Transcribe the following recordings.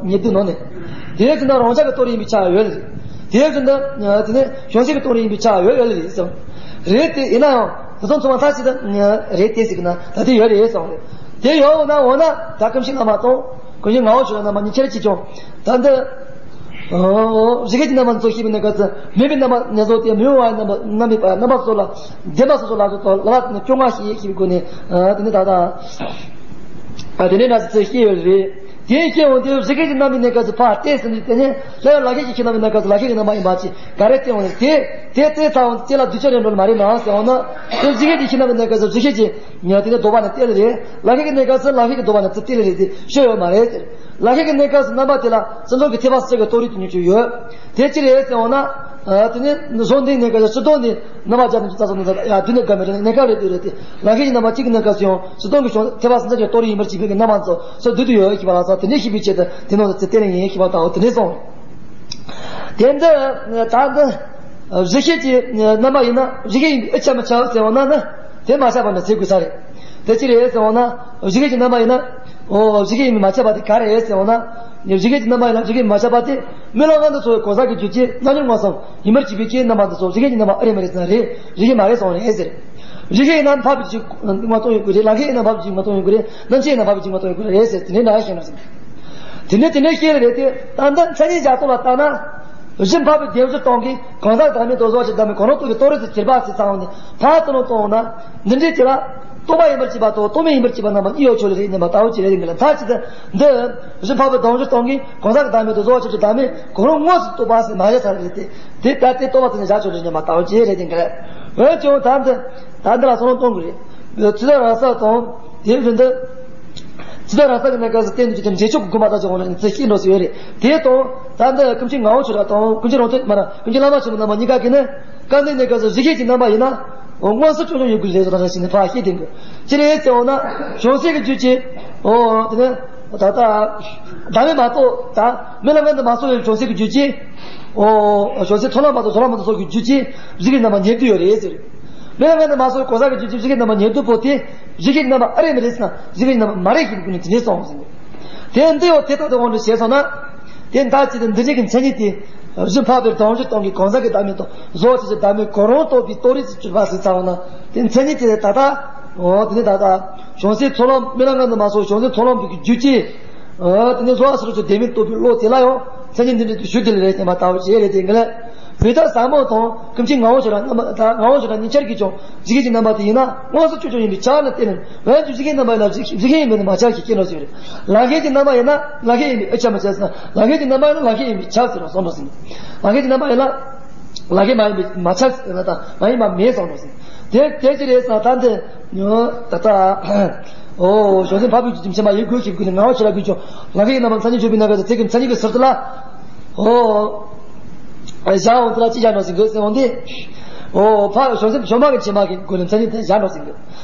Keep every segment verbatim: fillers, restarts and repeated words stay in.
ཉེ་དུ་ནང་ནས། དེའི་དོན་དག་རང་ཆགས་ཀྱི་རྟོགས་རིགས་ཡིན་པའི་ཆ་ཡོད་ལ་རེད། དེའི་དོན་དག་དེ་ནས་བྱང་སེམས་ཀྱི་རྟོགས་རིགས་ཡིན་པའི་ཆ་ཡོད་ཡོད་ལ་རེད་ཟེར། རེད་དེ་ཡིན་ན་ཡང་དེ་ཚོ་ཚང་མ་མཐའ་གཅིག་ཏུ་རེད་དེ་ཟེར་གི་ན་ད་དེ་ཡོད་རེད་གསུངས་རེད། དེ་ཡོད་འོ་ན་འོ་ན་ད་ཀུན་མཁྱེན་བླ་མ་དང་ཀུན་མཁྱེན་ངག་དབང་ཆོས་གྲགས་རྣམ་པ་གཉིས་ཆ་ར་གཅིག་ཀྱང་ད་འདི། གཞི་སྐད་ཀྱི་རྣམ་པ་ཚོ་ཤེས་པའི་གནས་སྐབས་སུ་མེད་པའི་རྣམ་པ་ནས་བཟུང་སྟེ་མི་གཡོ་བ་རྣམ་པ་རྣམ་པའི་རྣམ་པ་སོགས་ལ་བདེན་པ་སོ་སོ་ལ་སོགས་ལ་ལ་སྐྱོ་ངལ་ཞེས་ཤེས་པའི་སྒོ་ནས་དེ་ནི་ད་ལྟ་དེ་ནས་འདྲ་ཞིག་ཚོས་ཤེས་ཡོད་རེད། དེ་ཤེས་འོང་དུས་གཞི་སྐད་ཀྱི་རྣམ་པའི་གནས་སྐབས་སུ་ཕར་བལྟས་ཟིན་དུས་དེ་ནས་སླར་ཡང་ལག་ཤེས་ཀྱི་ཤེས་རྣམ་པའི་གནས་སྐབས་སུ་ལག་ཤེས་ཀྱི་རྣམ་པ་ཡིན་པ་ཅིག་ག་རེ་བལྟས་འོང་དེ་དེ་བལྟས་ཚར་འོང་དེ་ལ་གདུལ་བྱ་རེད་འགྲོ་ལ་མ་རེད་ན་ཟེར་འོང་ན། དེ་གཞི་སྐད་ཀྱི་ཤེས་རྣམ་པའི་གནས་སྐབས་སུ་གཞི་སྐད་ཀྱི་ཉ་དེ་ནས་ལྡོག་པ་ནི་གཏེར་རེད། ལག་ཤེས་ཀྱི་གནས་སྐབས་སུ་ལག་ཤེས་ཀྱི་ལྡོག་པ་ནི་ཚུར་གཏེར་རེད་དེ་ཤོད་ཡོད་མ་རེད་ཟེར། ལག་ཤེས་ཀྱི་གནས་སྐབས་སུ་རྣམ་པ་དེ་ལ་སེམས་ཙམ་གྱི་ཐེག་པ་གསུམ་གྱི་རྟོགས་རིགས་དེ་ཉིད་ཀྱང་ཡོད། དེ་ཅི་རེད་ཟེར་འོང་ན། དེ་ནས་གཞུང་འདིའི་གནས་སྐབས་སུ་སྤྱིར་བཏང་ནི་རྣམ་པ་བརྒྱ་དང་བཅུ་རྩ་གསུམ་ནི་ཡ་དུས་ནས་བརྒལ་མི་རེད་གནས་སྐབས་རེད་དུས་རེད་དེ་ལག་ཤེས་ཀྱི་རྣམ་པ་གཅིག་གི་གནས་སྐབས་སུ་ཡང་སྤྱིར་བཏང་གི་གཞུང་ཐེག་པ་གསུམ་ཆར་གྱི་རྟོགས་རིགས་ཡིན་པར་བྱེད་པའི་གི་རྣམ་པ་ཚོ་སོ་བསྡུས་དུ་ཡོད་ཞེས་པ་ལ་སོགས་དེ་འདྲའི་ཤེས་པའི་ཆེད་དུ་དེ་ནང་དུ་ཚུར་གཏེར་ཡིན་ཞེས་པ་ལྟ་བུ་དེ་འདྲའི་གསུངས། དེ་འདི་ད་འདི་གཞི་ཤེས་ཀྱི་རྣམ་པ་ཡིན་ན་གཞི་ཤེས་ཡིན་པའི་ཨི་ཆ་མི་ཆ་ཟེར་བ་ན་ནི་དེ་མ་ཆགས་པ་འདྲ་ཟེར་དགོས་ས་རེད། དེ་ཅི་རེད་ཟེར་བ་ན་གཞི་ཤེས་ཀྱི་རྣམ་པ་ཡིན་ན་ཨོ་གཞི་ཤེས་ཡིན་པའི་མ་ཆགས་པ་དེ་ག་རེད་ཟེར་བ་ན་གཞི་ཤེས་ཀྱི་རྣམ་པ་ཡིན་ན་གཞི་ཤེས་ཡིན་པའི་མ་ཆགས་པ་དེ་རྨི་ལམ་ངང་དུ་ཚོར་བའི་གང་ཟག་གི་རྒྱུ་ཅན་རྣལ་འབྱོར་མངོན་སུམ་ཡིན་པར་བྱེད་པའི་ཀྱི་རྣམ་པ་འདི་ཚོ་གཞི་ཤེས་ཀྱི་རྣམ་པ་ཨེ་རེད་མ་རེད་ཟེར་ན་རེད། གཞི་ཤེས་མ་རེད་གསུངས་རེད་ཟེར། གཞི་ཤེས་ཡིན་ན་འཕགས་པའི་རྒྱུད་མ་གཏོགས་ཡོད་དགོས་རེད། ལམ་ཤེས་ཡིན་ན་འཕགས་པའི་རྒྱུད་མ་གཏོགས་ཡོད་དགོས་རེད། རྣམ་ཤེས་ཡིན་ན་འཕགས་པའི་རྒྱུད་མ་གཏོགས་ཡོད་དགོས་རེད་ཟེར་དེ་འདྲའི་འདྲ་ཞིག་ན་ཟེར། དེ་ནས་དེ་ནས་ཤེས་རེད་དེ་ད་ལྟ་མཚན་ཉིད་རྒྱ་མཚོ་ལ་ལྟ་ན། གཞི་འཕགས་པའི་བདེན་བཞི་སྟོང་གིས་གང་ཟག་བདག་མེད་དུ་གཟོ་བྱེད་བདག་མེད་གང་རུང་རྟོགས་པའི་རྟོགས་རིགས་སུ་གྱུར་པ་ཟེར་ཚང་ནས་ཕར་ཚུར་ལ་གཏོང་ན། འདི་འདྲའི་དེ་ལ་རྟོག་པ་ཡིན་པར་བྱེད་པ་དང་རྟོག་མེད་ཡིན་པར་བྱེད་པ་རྣམ་པ་གཉིས་ཡོད་ཆོག་ལེ་རེད་སྙམ་པ་ལྟ་བུ་ཅིག་རེད་དེ་འདི་ལ་མཐའ་གཅིག་ཏུ་འདི་གཞི་འཕགས་པའི་བདེན་བཞི་སྟོང་གིས་གང་ཟག་གི་བདག་མེད་དུ་གཟོ་བྱེད་ཀྱི་བདག་མེད་གང་རུང་དངོས་སུ་རྟོགས་པ་ཟེར་མ་བྱ་ས་རེད་དེ། དེ་ལྟ་སྟེ་རྟོགས་པ་དེ་ནི་བྱ་ཆོག་ལེ་སྙམ་པ་ལྟ་བུ་ཅིག་རེད་དེ་འདི་ལ་འོན་ཀྱང་ད་འདི་ད་འདི་ལ་བསམ་བློ་གཏོང་དགོས་རེད། ཇི་ལྟར་རང་ས་དང་དེའི་རིན་འདི། ཇི་ལྟར་རང་ས་ཀྱི་གནས་སྐབས་སུ་བསྟན་དུ་གྱུར་ཅིང་འབྲས་ཆོས་ཀྱི་དགོངས་པ་ལྟར་གྱི་དབང་ནས་ཚུལ་ཤེས་འགྲོ་སྲིད་ཡོད་རེད། དེ་དང་ད་འདི་ཀུན་མཁྱེན་ངག་དབང་ཆོས་གྲགས་དང་ཀུན་མཁྱེན་རང་ཐོས་མ་ར་ཀུན་མཁྱེན་བླ་མ་ཆེན་པོ་རྣམ་པ་གཉིས་ཀ་གིས་ནི་སྐབས་འདིའི་གནས་སྐབས་སུ་གཞི་ཤེས་ཀྱི་རྣམ་པ་ཡིན་ན་དངོས་སུ་སྐྱོན་བྱུང་ཡོད་དགོས་རེད་ཟེར་ད་ཞིག་ནས་ཕར་བཤད་དེ་འདུག་ཅི་རེད་ཟེར་འོང་ན་བྱང་སེམས་ཀྱི་རྒྱུད་ཀྱི་ཨོ་དེ་ནི་ད་ལྟ་བདག་མེད་མ་གཏོགས་ད་རྨི་ལམ་ངང་དུ་མ་སོང་བའི་བྱང་སེམས་ཀྱི་རྒྱུད་ཀྱི་ཨོ་བྱང་སེམས་ཚོགས་ལམ་མ་གཏོགས་ཚོགས་ལམ་མ་གཏོགས་སོགས་ཀྱི་རྒྱུད་ཀྱི་གཞི་ཤེས་རྣམ་པ་ཉེར་བསྡུ་ཡོད་རེད་ཟེར། རྨི་ལམ་ངང་དུ་མ་སོང་བའི་གང་ཟག་གི་རྒྱུད་ཀྱི་གཞི་ཤེས་རྣམ་པ་ཉེར་བསྡུ་པོ་དེ་གཞི་ཤེས་རྣམ་པ་ཨེ་རེད་མི་རེད་ཟེར་ན་གཞི་ཤེས་རྣམ་པ་མ་རེད་ཞེས་པའི་སྒོ་ནས་དེ་ནས་གསུངས་ཟིན། དེ་འདི་ཡང་དེ་ལྟར་དུ་དབང་དུ་བྱས་སོང་ན། དེ་ལྟར་བྱས་ཏེ་འདི་འདྲའི་གི་མཚན་ཉིད་དེ་གཞི་འཕགས་པའི་བདེན་བཞི་སྟོང་གིས་གང་ཟག་གི་བདག་མེད་དང་གཟོ་བྱེད་ཀྱི་བདག་མེད་གང་རུང་རྟོགས་པའི་རྟོགས་རིགས་སུ་གྱུར་པ་ཟེར་ཚར་བ་ན་དེ་མཚན་ཉིད་དེ་ད་ལྟ་འོ་དེ་ནས་ད་ལྟ་བྱང་སེམས་ཚོགས་ལམ་རྨི་ལམ་ངང་དུ་མ་སོང་བྱང་སེམས་ཚོགས་ལམ་པའི་གི་རྒྱུད་ཀྱི། ཨ་དེ་ནས་གཟོ་བ་སོགས་ཀྱི་བདེན་མེད་རྟོགས་པའི་བློ་དེ་ལ་ཡང་མཚན་ཉིད་འདི་འདྲའི་དུ་ཞུ་དེ་ལ་རེད་སྙམ་པ་ལྟ་བུ་ཅིག་རེད་དེ་འགལ། བུདྡྷ་ཟབ་མོ་དང་ཀུན་མཁྱེན་ངག་དབང་ཆོས་གྲགས་རྣམ་པ་དང་ངག་དབང་ཆོས་གྲགས་གཉིས་ཆར་གྱིས་ཀྱང་གཞི་ཤེས་ཀྱི་རྣམ་པ་དེ་ཡིན་ན་དངོས་སུ་སྐྱོན་བྱུང་ཡིན་པའི་ཆ་ནས་བལྟས་ནས་འོན་ཀྱང་གཞི་ཤེས་རྣམ་པ་ཡིན་ན་གཞི་ཤེས་ཡིན་པའི་མ་ཆགས་ཤིག་སྐྱེ་ནོ་ཟེར་རེད། ལམ་ཤེས་ཀྱི་རྣམ་པ་ཡིན་ན་ལམ་ཤེས་ཡིན་པའི་ཨེ་ཆ་མི་ཆགས་ཟེར་ན་ལམ་ཤེས་ཀྱི་རྣམ་པ་ཡིན་ན་ལམ་ཤེས་ཡིན་པའི་ཆགས་ཟེར་རོ་གསུངས་ནོ་ཟེར། ལམ་ཤེས་ཀྱི་རྣམ་པ་ཡིན་ན་ལམ་ཤེས་མ་ཡིན་པའི་མ་ཆགས་ཟེར་ན་ད་མ་ཡིན་པ་མེད་གསུངས་ནོ་ཟེར། དེ་དེ་ཅི་རེད་ཟེར་ན་ད་འདི་ད་ལྟ། ཨོ། བྱང་སེམས་འཕགས་པའི་རྒྱུད་ཀྱི་མཚན་མ་ཡིན་དགོས་ཞེས་བཀོད་ནས་ངག་དབང་ཆོས་གྲགས་ཀྱིས་ཀྱང་ལམ་ཁའི་རྣམ་པར་མཚན་ཉིད་བརྗོད་པའི་གནས་སྐབས་སུ་ཚིག་གི་མཚན་ཉིད་ཀྱི་ཟུར་དུ་ལ། ཨོ། བཞག་འོང་དུ་ལ་ཅི་བཞག་འགྲོ་ཟིན་དགོས་ཟེར་འོང་དེ། ཨོ། འཕགས་བྱང་སེམས་བྱང་མ་གི་མཚན་མ་གི་སྒོ་ནས་མཚན་ཉིད་དེ་བཞག་འགྲོ་ཟིན་དགོས།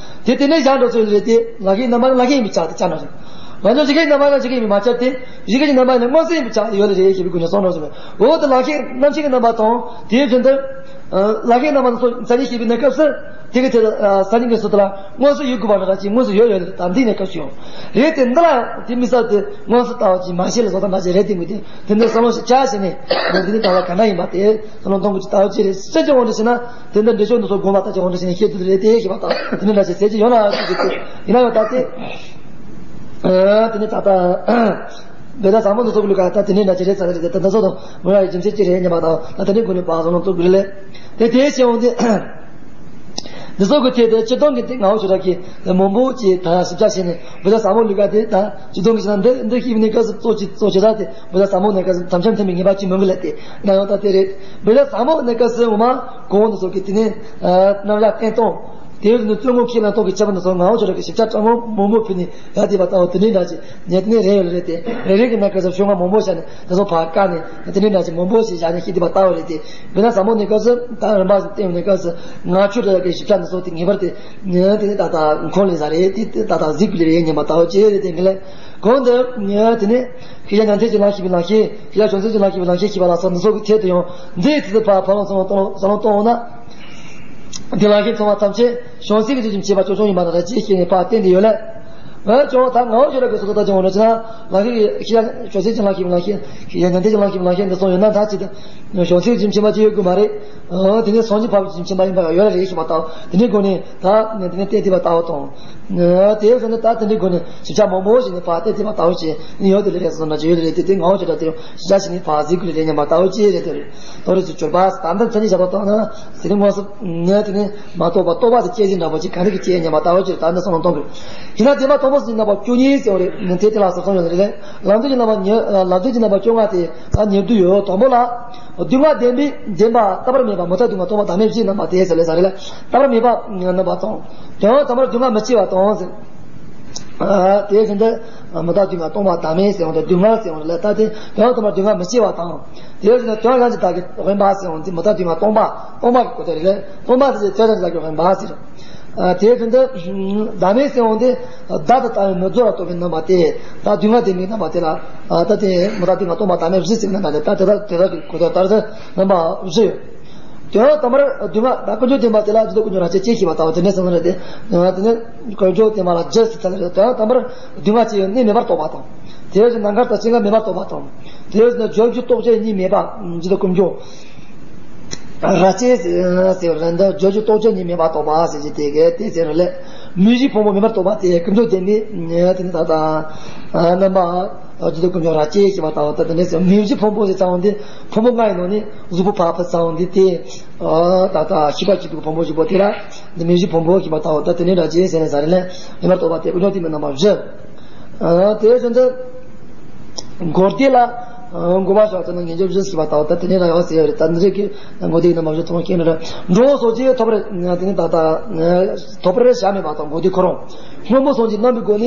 དེ་དེ་ནས་བཞག་འགྲོ་ཚུལ་རེད་དེ་ལམ་ཁའི་རྣམ་པར་ལམ་ཁའི་ཡིན་པའི་ཆ་དེ་བཅའ་འགྲོ་ཟིན། ང་ཚོ་གཞི་ཁའི་རྣམ་པར་ལ་གཞི་ཁའི་ཡིན་པའི་མ་བཅའ་སྟེ་གཞི་ཁའི་རྣམ་པར་ལ་དངོས་སུ་ཡིན་པའི་ཆ་ཡོད་རེད་ཞེས་པའི་སྒོ་ནས་གསུངས་འགྲོ་ཟིན་པས་འོ་དེ་ལམ་ཁའི་རྣམ་ཤེས་ཀྱི་རྣམ་པ་དང་དེའི་དོན་དུ། ལམ་ཁའི་རྣམ་པ་སོགས་མཚན་ཉིད་ཤེས་པའི་གནས་སྐབས་སུ། དེ་གི་ཐད་དུ་ས་ཉིད་ཀྱི་སྲོལ་དུ་ལ་དངོས་སུ་ཡོད་དགོས་པ་འདྲ་ཅིག་དངོས་སུ་ཡོད་ཡོད་རེད་ད་འདི་ནས་སྐབས་སུ་ཡོང་། རེད་དེ་འདི་ལ་དེ་མི་ས་དེ་དངོས་སུ་ལྟ་བ་ཅིག་མ་ཤེས་ལ་བཟོ་ལྟ་འདྲ་ཅིག་རེད་དེ་མི་དེ་དེ་འདྲ་བསམ་བློ་ཞིག་བྱ་ཞེས་ནས་འདི་འདི་ནི་ད་ལ་ག་འདྲ་ཡིན་པ་དེ་བསམ་བློ་གཏོང་དགོས་ཀྱི་ལྟ་བ་ཅིག་རེད་སེམས་ཀྱི་དབང་དུ་བྱས་ན་དེ་འདྲ་འདྲི་ཆོག་འདི་ཚོ་དགོངས་པ་ལྟ་ཅིག་དབང་དུ་བྱས་ནས་ཤེས་ཐུབ་རེད་དེ་ཤེས་པ་དང་དེ་འདྲ་འདྲ་ཅིག་ཟེར་གྱི་ཡོད་ན་ཅིག་ཅིག་ཡིན་ན་ཡང་ད་དེ་དེ་ནི་ད་ལྟ། བོད་ཟླ་བཟང་པོ་འདི་ཚོ་གི་ལུགས་ཀ་ད་དེ་ནས་འདྲ་ཅི་རེད་ཚ་རེད་དེ་ད་ཚོ་དང་མོ་ཡ་ཡི་རྒྱུ་མཚན་ཅི་རེད་སྙམ་པ་དང་ད་དེ་ནས་དགོས་ནས་པ་བཟང་ལོང་ཚོ་གི་ལས་དེ་དེ་བྱས་འོང་དེ། འདི་ཚོ་གི་ཐད་དེ་སྤྱིར་བཏང་གི་དེ་ངག་དབང་ཆོས་གྲགས་ཀྱིས་མང་པོ་ཅིག་ད་ཞིབ་ཆ་བྱས་ནས་བོད་ཟླ་བཟང་པོ་ལུགས་ཀ་དེ་ད་སྤྱིར་བཏང་གི་བྱས་ན་འདི་འདི་ཤེས་པའི་གནས་སྐབས་སུ་གཙོ་ཅིག་གཙོ་ཆེ་ས་དེ་བོད་ཟླ་བཟང་པོ་གནས་སྐབས་སུ་དམ་བཅའ་མཐུན་པའི་ངེས་པ་ཅིག་མང་གི་ལས་དེ་ན་ཡང་ད་དེ་རེད། བོད་ཟླ་བཟང་པོ་གནས་སྐབས་སུ་འོ་མ་གོང་འདི་ཚོ་གི་དེ་ནས་རྣམ་གཞག་བསྟན་སྟངས། དེ་ཡང་ནི་བཙུན་མོ་ཁས་ལེན་སྟངས་ཀྱི་ཁྱད་པར་འདི་ཚོ་ངག་དབང་ཆོས་གྲགས་ཀྱི་ཞིབ་ཆ་ཕྲ་མོ་མང་པོ་ཕུལ་ནས་ཡ་དེ་བ་ལྟ་བུ་དེ་ནས་འདྲ་ཅིག་ཉེ་དེ་ནས་རེ་ཡོད་རེད་དེ་རེ་རེ་གི་གནས་སྐབས་སུ་ཤོག་ངག་མང་པོ་བྱས་ནས་དེ་ཚོ་ཕར་བཀག་ནས་དེ་ནས་འདྲ་ཅིག་མང་པོ་ཞིག་བཞག་ནས་ཤེས་དེ་བ་ལྟ་བུ་རེད་དེ་བོད་ཟླ་བཟང་པོ་གནས་སྐབས་སུ་ད་རིམ་པ་བཞིན་བསྟན་ཡོང་གནས་སྐབས་སུ་ངག་ཆོས་གྲགས་ཀྱི་ཞིབ་ཆ་འདི་ཚོ་དེ་ངེས་པར་དུ་ཉེ་དེ་ནས་ད་ལྟ་འཁོར་ལས་ས་རེད་དེ་ད་ལྟ་གཟིགས་པའི་ལས་ཡིན་ཉན་པ་ལྟ་བུ་ཅི་རེད་དེ་ངེས་ལས་གོང་དུ་ཉེ་དེ་ནས་ཤེས་བྱ་ཉན་ཐོས་ཀྱི་ལམ་ཤེས་པའི་ལམ་ཤེས་ཤེས་བྱ་བྱང་སེམས་ཀྱི་ལམ་ཤེས་པའི་ལམ་ཤེས་ཤེས་པ་ལ་སོགས་འདི་ཚོ་གི་ཐད་དུ་ཡང་འདི་ཡི་ཚུལ་དུ་ཕར་ཕར་ལོང་ཚུར་ལོང་གཏོང་ལོང་གཏོང་འོང་ན། འདི་ལ་ཤེས་ཚང་བ་ཐམས་ཅད་བྱང་སེམས་ཀྱི་ཆོས་ཀྱི་བྱེད་པ་ཅོ་ཅོ་ཡིན་པ་ན་ར་ཅེས་བཤད་ནས་ཕར་བསྟན་ཏེ་ཡོད་ལ། ཨ་ཅོ་ད་ངའོ་ཅོ་ར་གི་སོ་ད་ཅོ་འོ་ན་ཅི་ན་ལ་ཁི་ཤི་ཡ་ཤོ་ཚེ་ཅི་ལ་ཁི་ལ་ཁི་ཤི་ཡ་ཉན་ཏེ་ཅི་ལ་ཁི་ལ་ཁི་འདི་སོང་ཡོད་ན་ད་ཅི་ད་ཤོ་ཚེ་ཅི་ཕྱིན་པ་ཅི་ཡོད་གི་མ་རེད། ཨ་དེ་ནས་སོང་ཅི་ཕ་བི་ཅི་ཕྱིན་པ་ཡིན་པ་ཡོད་ར་རེད་ཤི་མ་ད་དེ་ནས་གོ་ནས་ད་དེ་ནས་ཏེ་ཏེ་པ་ད་འོ་དང་། དེ་ཡོད་ན་ད་དེ་འདྲའི་སྒོ་ནས་ཞིབ་ཆ་མང་པོ་ཞིག་ནས་ཕར་བལྟས་བལྟས་པ་ལྟ་བུ་བྱས་ནས་ཡོད་དེ་ལས་རེད་སོང་ན་ཅི་ཡོད་དེ་རེད་དེ་དེ་ངའོ་ཅི་འདྲ་དེ་ཞིབ་ཆ་ཞིག་ནས་ཕར་གཟིགས་དགོས་རེད་སྙམ་པ་ལྟ་བུ་ཅི་རེད་དེ་རེད། དོ་རེད་ཚུལ་སྦྱོར་བ་ད་ལྟ་མཚན་ཉིད་བྱ་བ་གཏོང་ན་དེ་རིང་དངོས་སུ་ངས་དེ་ནས་མ་རྟོགས་པ་རྟོགས་པ་དེ་སྐྱེ་བཞིན་འདྲ་པོ་ཅིག་ག་རེ་གི་སྐྱེ་སྙམ་པ་ལྟ་བུ་ཅི་རེད་ད་འདི་སོང་ན་གཏོང་དགོས། ཡིན་ན་དེ་མ་མཐོང་པོ་ཟིན་རྣམ་པ་བཅུ་གཉིས་ཟེར་བ་རེད་དེ་དེ་ལ་ཟེར་སོང་ཡོད་རེད། ལམ་འདོད་ཀྱི་རྣམ་པ་ཉེར་ལམ་འདོད་ཀྱི་རྣམ་པ་བཅོ་ལྔ་དེ་ད་ཉེར་བསྡུ་ཡོད་དང་པོ་ལ། སྡུག་བསྔལ་བདེན་པའི་བདེན་པ་རྟག་པར་མེད་པ་མུ་མཐའ་སྡུག་བསྔལ་སྟོང་པ་བདག་མེད་བཞི་རྣམ་པ་དེ་ཟེར་ལས་ལ་རྟག་པར་མེད་པ་རྣམ་པ་དང་། དོན་དམ་པར་སྡུག་བསྔལ་མི་སྐྱེ་བ་དང་ཟེར། དེ་བཞིན་དུ་མུ་མཐའ་སྡུག་བསྔལ་སྟོང་པ་བདག་མེད་ཟེར་བ་དང་སྡུག་བསྔལ་ཟེར་བ་ལ་ལྟ་སྟེ་དོན་དམ་པར་སྡུག་བསྔལ་མི་སྐྱེ་བ་དང་། དེ་བཞིན་དུ་དོན་ཡང་ཅིག་བདག་གི་དབེན་པ་ཟེར་བ་དེ་མུ་མཐའ་སྡུག་བསྔལ་སྟོང་པ་སྟོང་པ་གི་གོ་དོན་རེད། སྟོང་པ་ཟེར་དོན་ཡང་ཅིག་བདག་གི་དབེན་པ་ཟེར། དེ་བཞིན་དུ་བདག་མེད་ཟེར་བ་དེ་བདག་ཏུ་ལྟ་བའི་མི་རྫོགས་ལ་ལྟོས་པའི་རྣམ་པ་སྟེ་ད་སྡུག་བསྔལ་བདེན་པའི་རྣམ་པ་དེ་ལ་ད་དེ་མུ་མཐའ་སྡུག་བསྔལ་སྟོང་པ་བདག་མེད་བཞི་ཟེར་བའི་རྣམ་པ་དེ་ད་དེ་དག་དེ་དག་གི་གོ་དོན་ལྟར་དུ་རྣམ་པ་བཞི་ཡོད། དོན་དམ་པར་སྡུག་བསྔལ་ད་ཀུན་འབྱུང་བདེན་པ་དེ་ལ་རྒྱུ་དང་ཀུན་འབྱུང་རང་རྐྱ་སྐྱེ་ཞེས་པ་ལྟ་བུ་དེ་འདྲའི་སེམས་ལ་རེད་དེ། དེ་ནི་ཀུན་འབྱུང་བདེན་པ་ལ་རྒྱུ་ཟེར་ཚད་ལ་རེད། དོན་དམ་པར་སྡུག་བསྔལ་སྐྱེ་བའི་གནས་མེད་པར་རྟོགས་པ་དང་། དེ་བཞིན་ན་འགལ་དང་སྐྱེ་འགག་མེད་པར་རྟོགས་པ་དང་། དེ་བཞིན་ན་བརྗོད་རྒྱུ་རྟོགས་བྱེད་གཉིས་མེད་པ་རྒྱུ་དང་ཀུན་འབྱུང་རང་རྐྱ་ཟེར་བ་རེད་འདི་བརྗོད་རྒྱུ་རྟོགས་བྱེད་གཉིས་མེད་པར་རྟོགས་པ་ཟེར་གྱི་དེ་གས་དེ་ཟེར་རེད་ལས། མིང་གཞི་ཕུང་པོ་མེད་པར་རྟོགས་པ་དེ་ཀུན་འབྱུང་བདེན་པའི་དེ་ནི་ད་ལྟ་རྣམ་པ། རྒྱུ་དང་ཀུན་འབྱུང་རང་རྐྱ་ཞེས་པ་ལྟ་བུ་ལྟར་དེ་འདྲ་ཟེར། མིང་གཞི་ཕུང་པོ་ཞེས་བྱ་བ་འདི་ཕུང་པོ་ལྔ་ཡི་ནང་ནས་གཟུགས་པོ་ཕར་ཕུད་བྱ་བ་འདི་སྟེ། ད་ལྟ་ཤེས་པ་སྐྱེ་དུས་ཀྱི་ཕུང་པོ་ཞིག་པོ་དེ་ལ་འདི་མིང་གཞི་ཕུང་པོ་ཞེས་པ་ལྟ་བུ་ལྟར་དེ་འདྲའི་རང་རྐྱ་ཟེར་ནས་ཟ་རེ་ལས་ཡིན་པར་རྟོགས་པ་སྟེ་ཀུན་འབྱུང་བདེན་པའི་རྣམ་པ་བཞི། དེ་བཞིན་དུ་མགོ་བདེ་ལ་མགོ་བ་བཞག་ཚུལ་ནི་ངེས་འབྱུང་བཞི་ཞེས་པ་ལྟ་བུ་ལྟར་དེ་འདྲའི་རང་ཡང་ཟེར་ཡོད་རེད། ད་འདི་རིགས་ཀྱི་མགོ་བདེའི་རྣམ་པ་བཞི་ཚང་མ་ཤེས་ནི་རེད། འགྲོ་བ་སོགས་ཀྱིས་ཐོབ་པར་དེ་ནི་ད་ལྟ་ཐོབ་པར་བྱ་མེད་པ་དང་མགོ་བདེ་ཁོ་རང་། སྔོན་པོ་སོགས་ཀྱིས་རྣམ་པའི་སྒོ་ནས་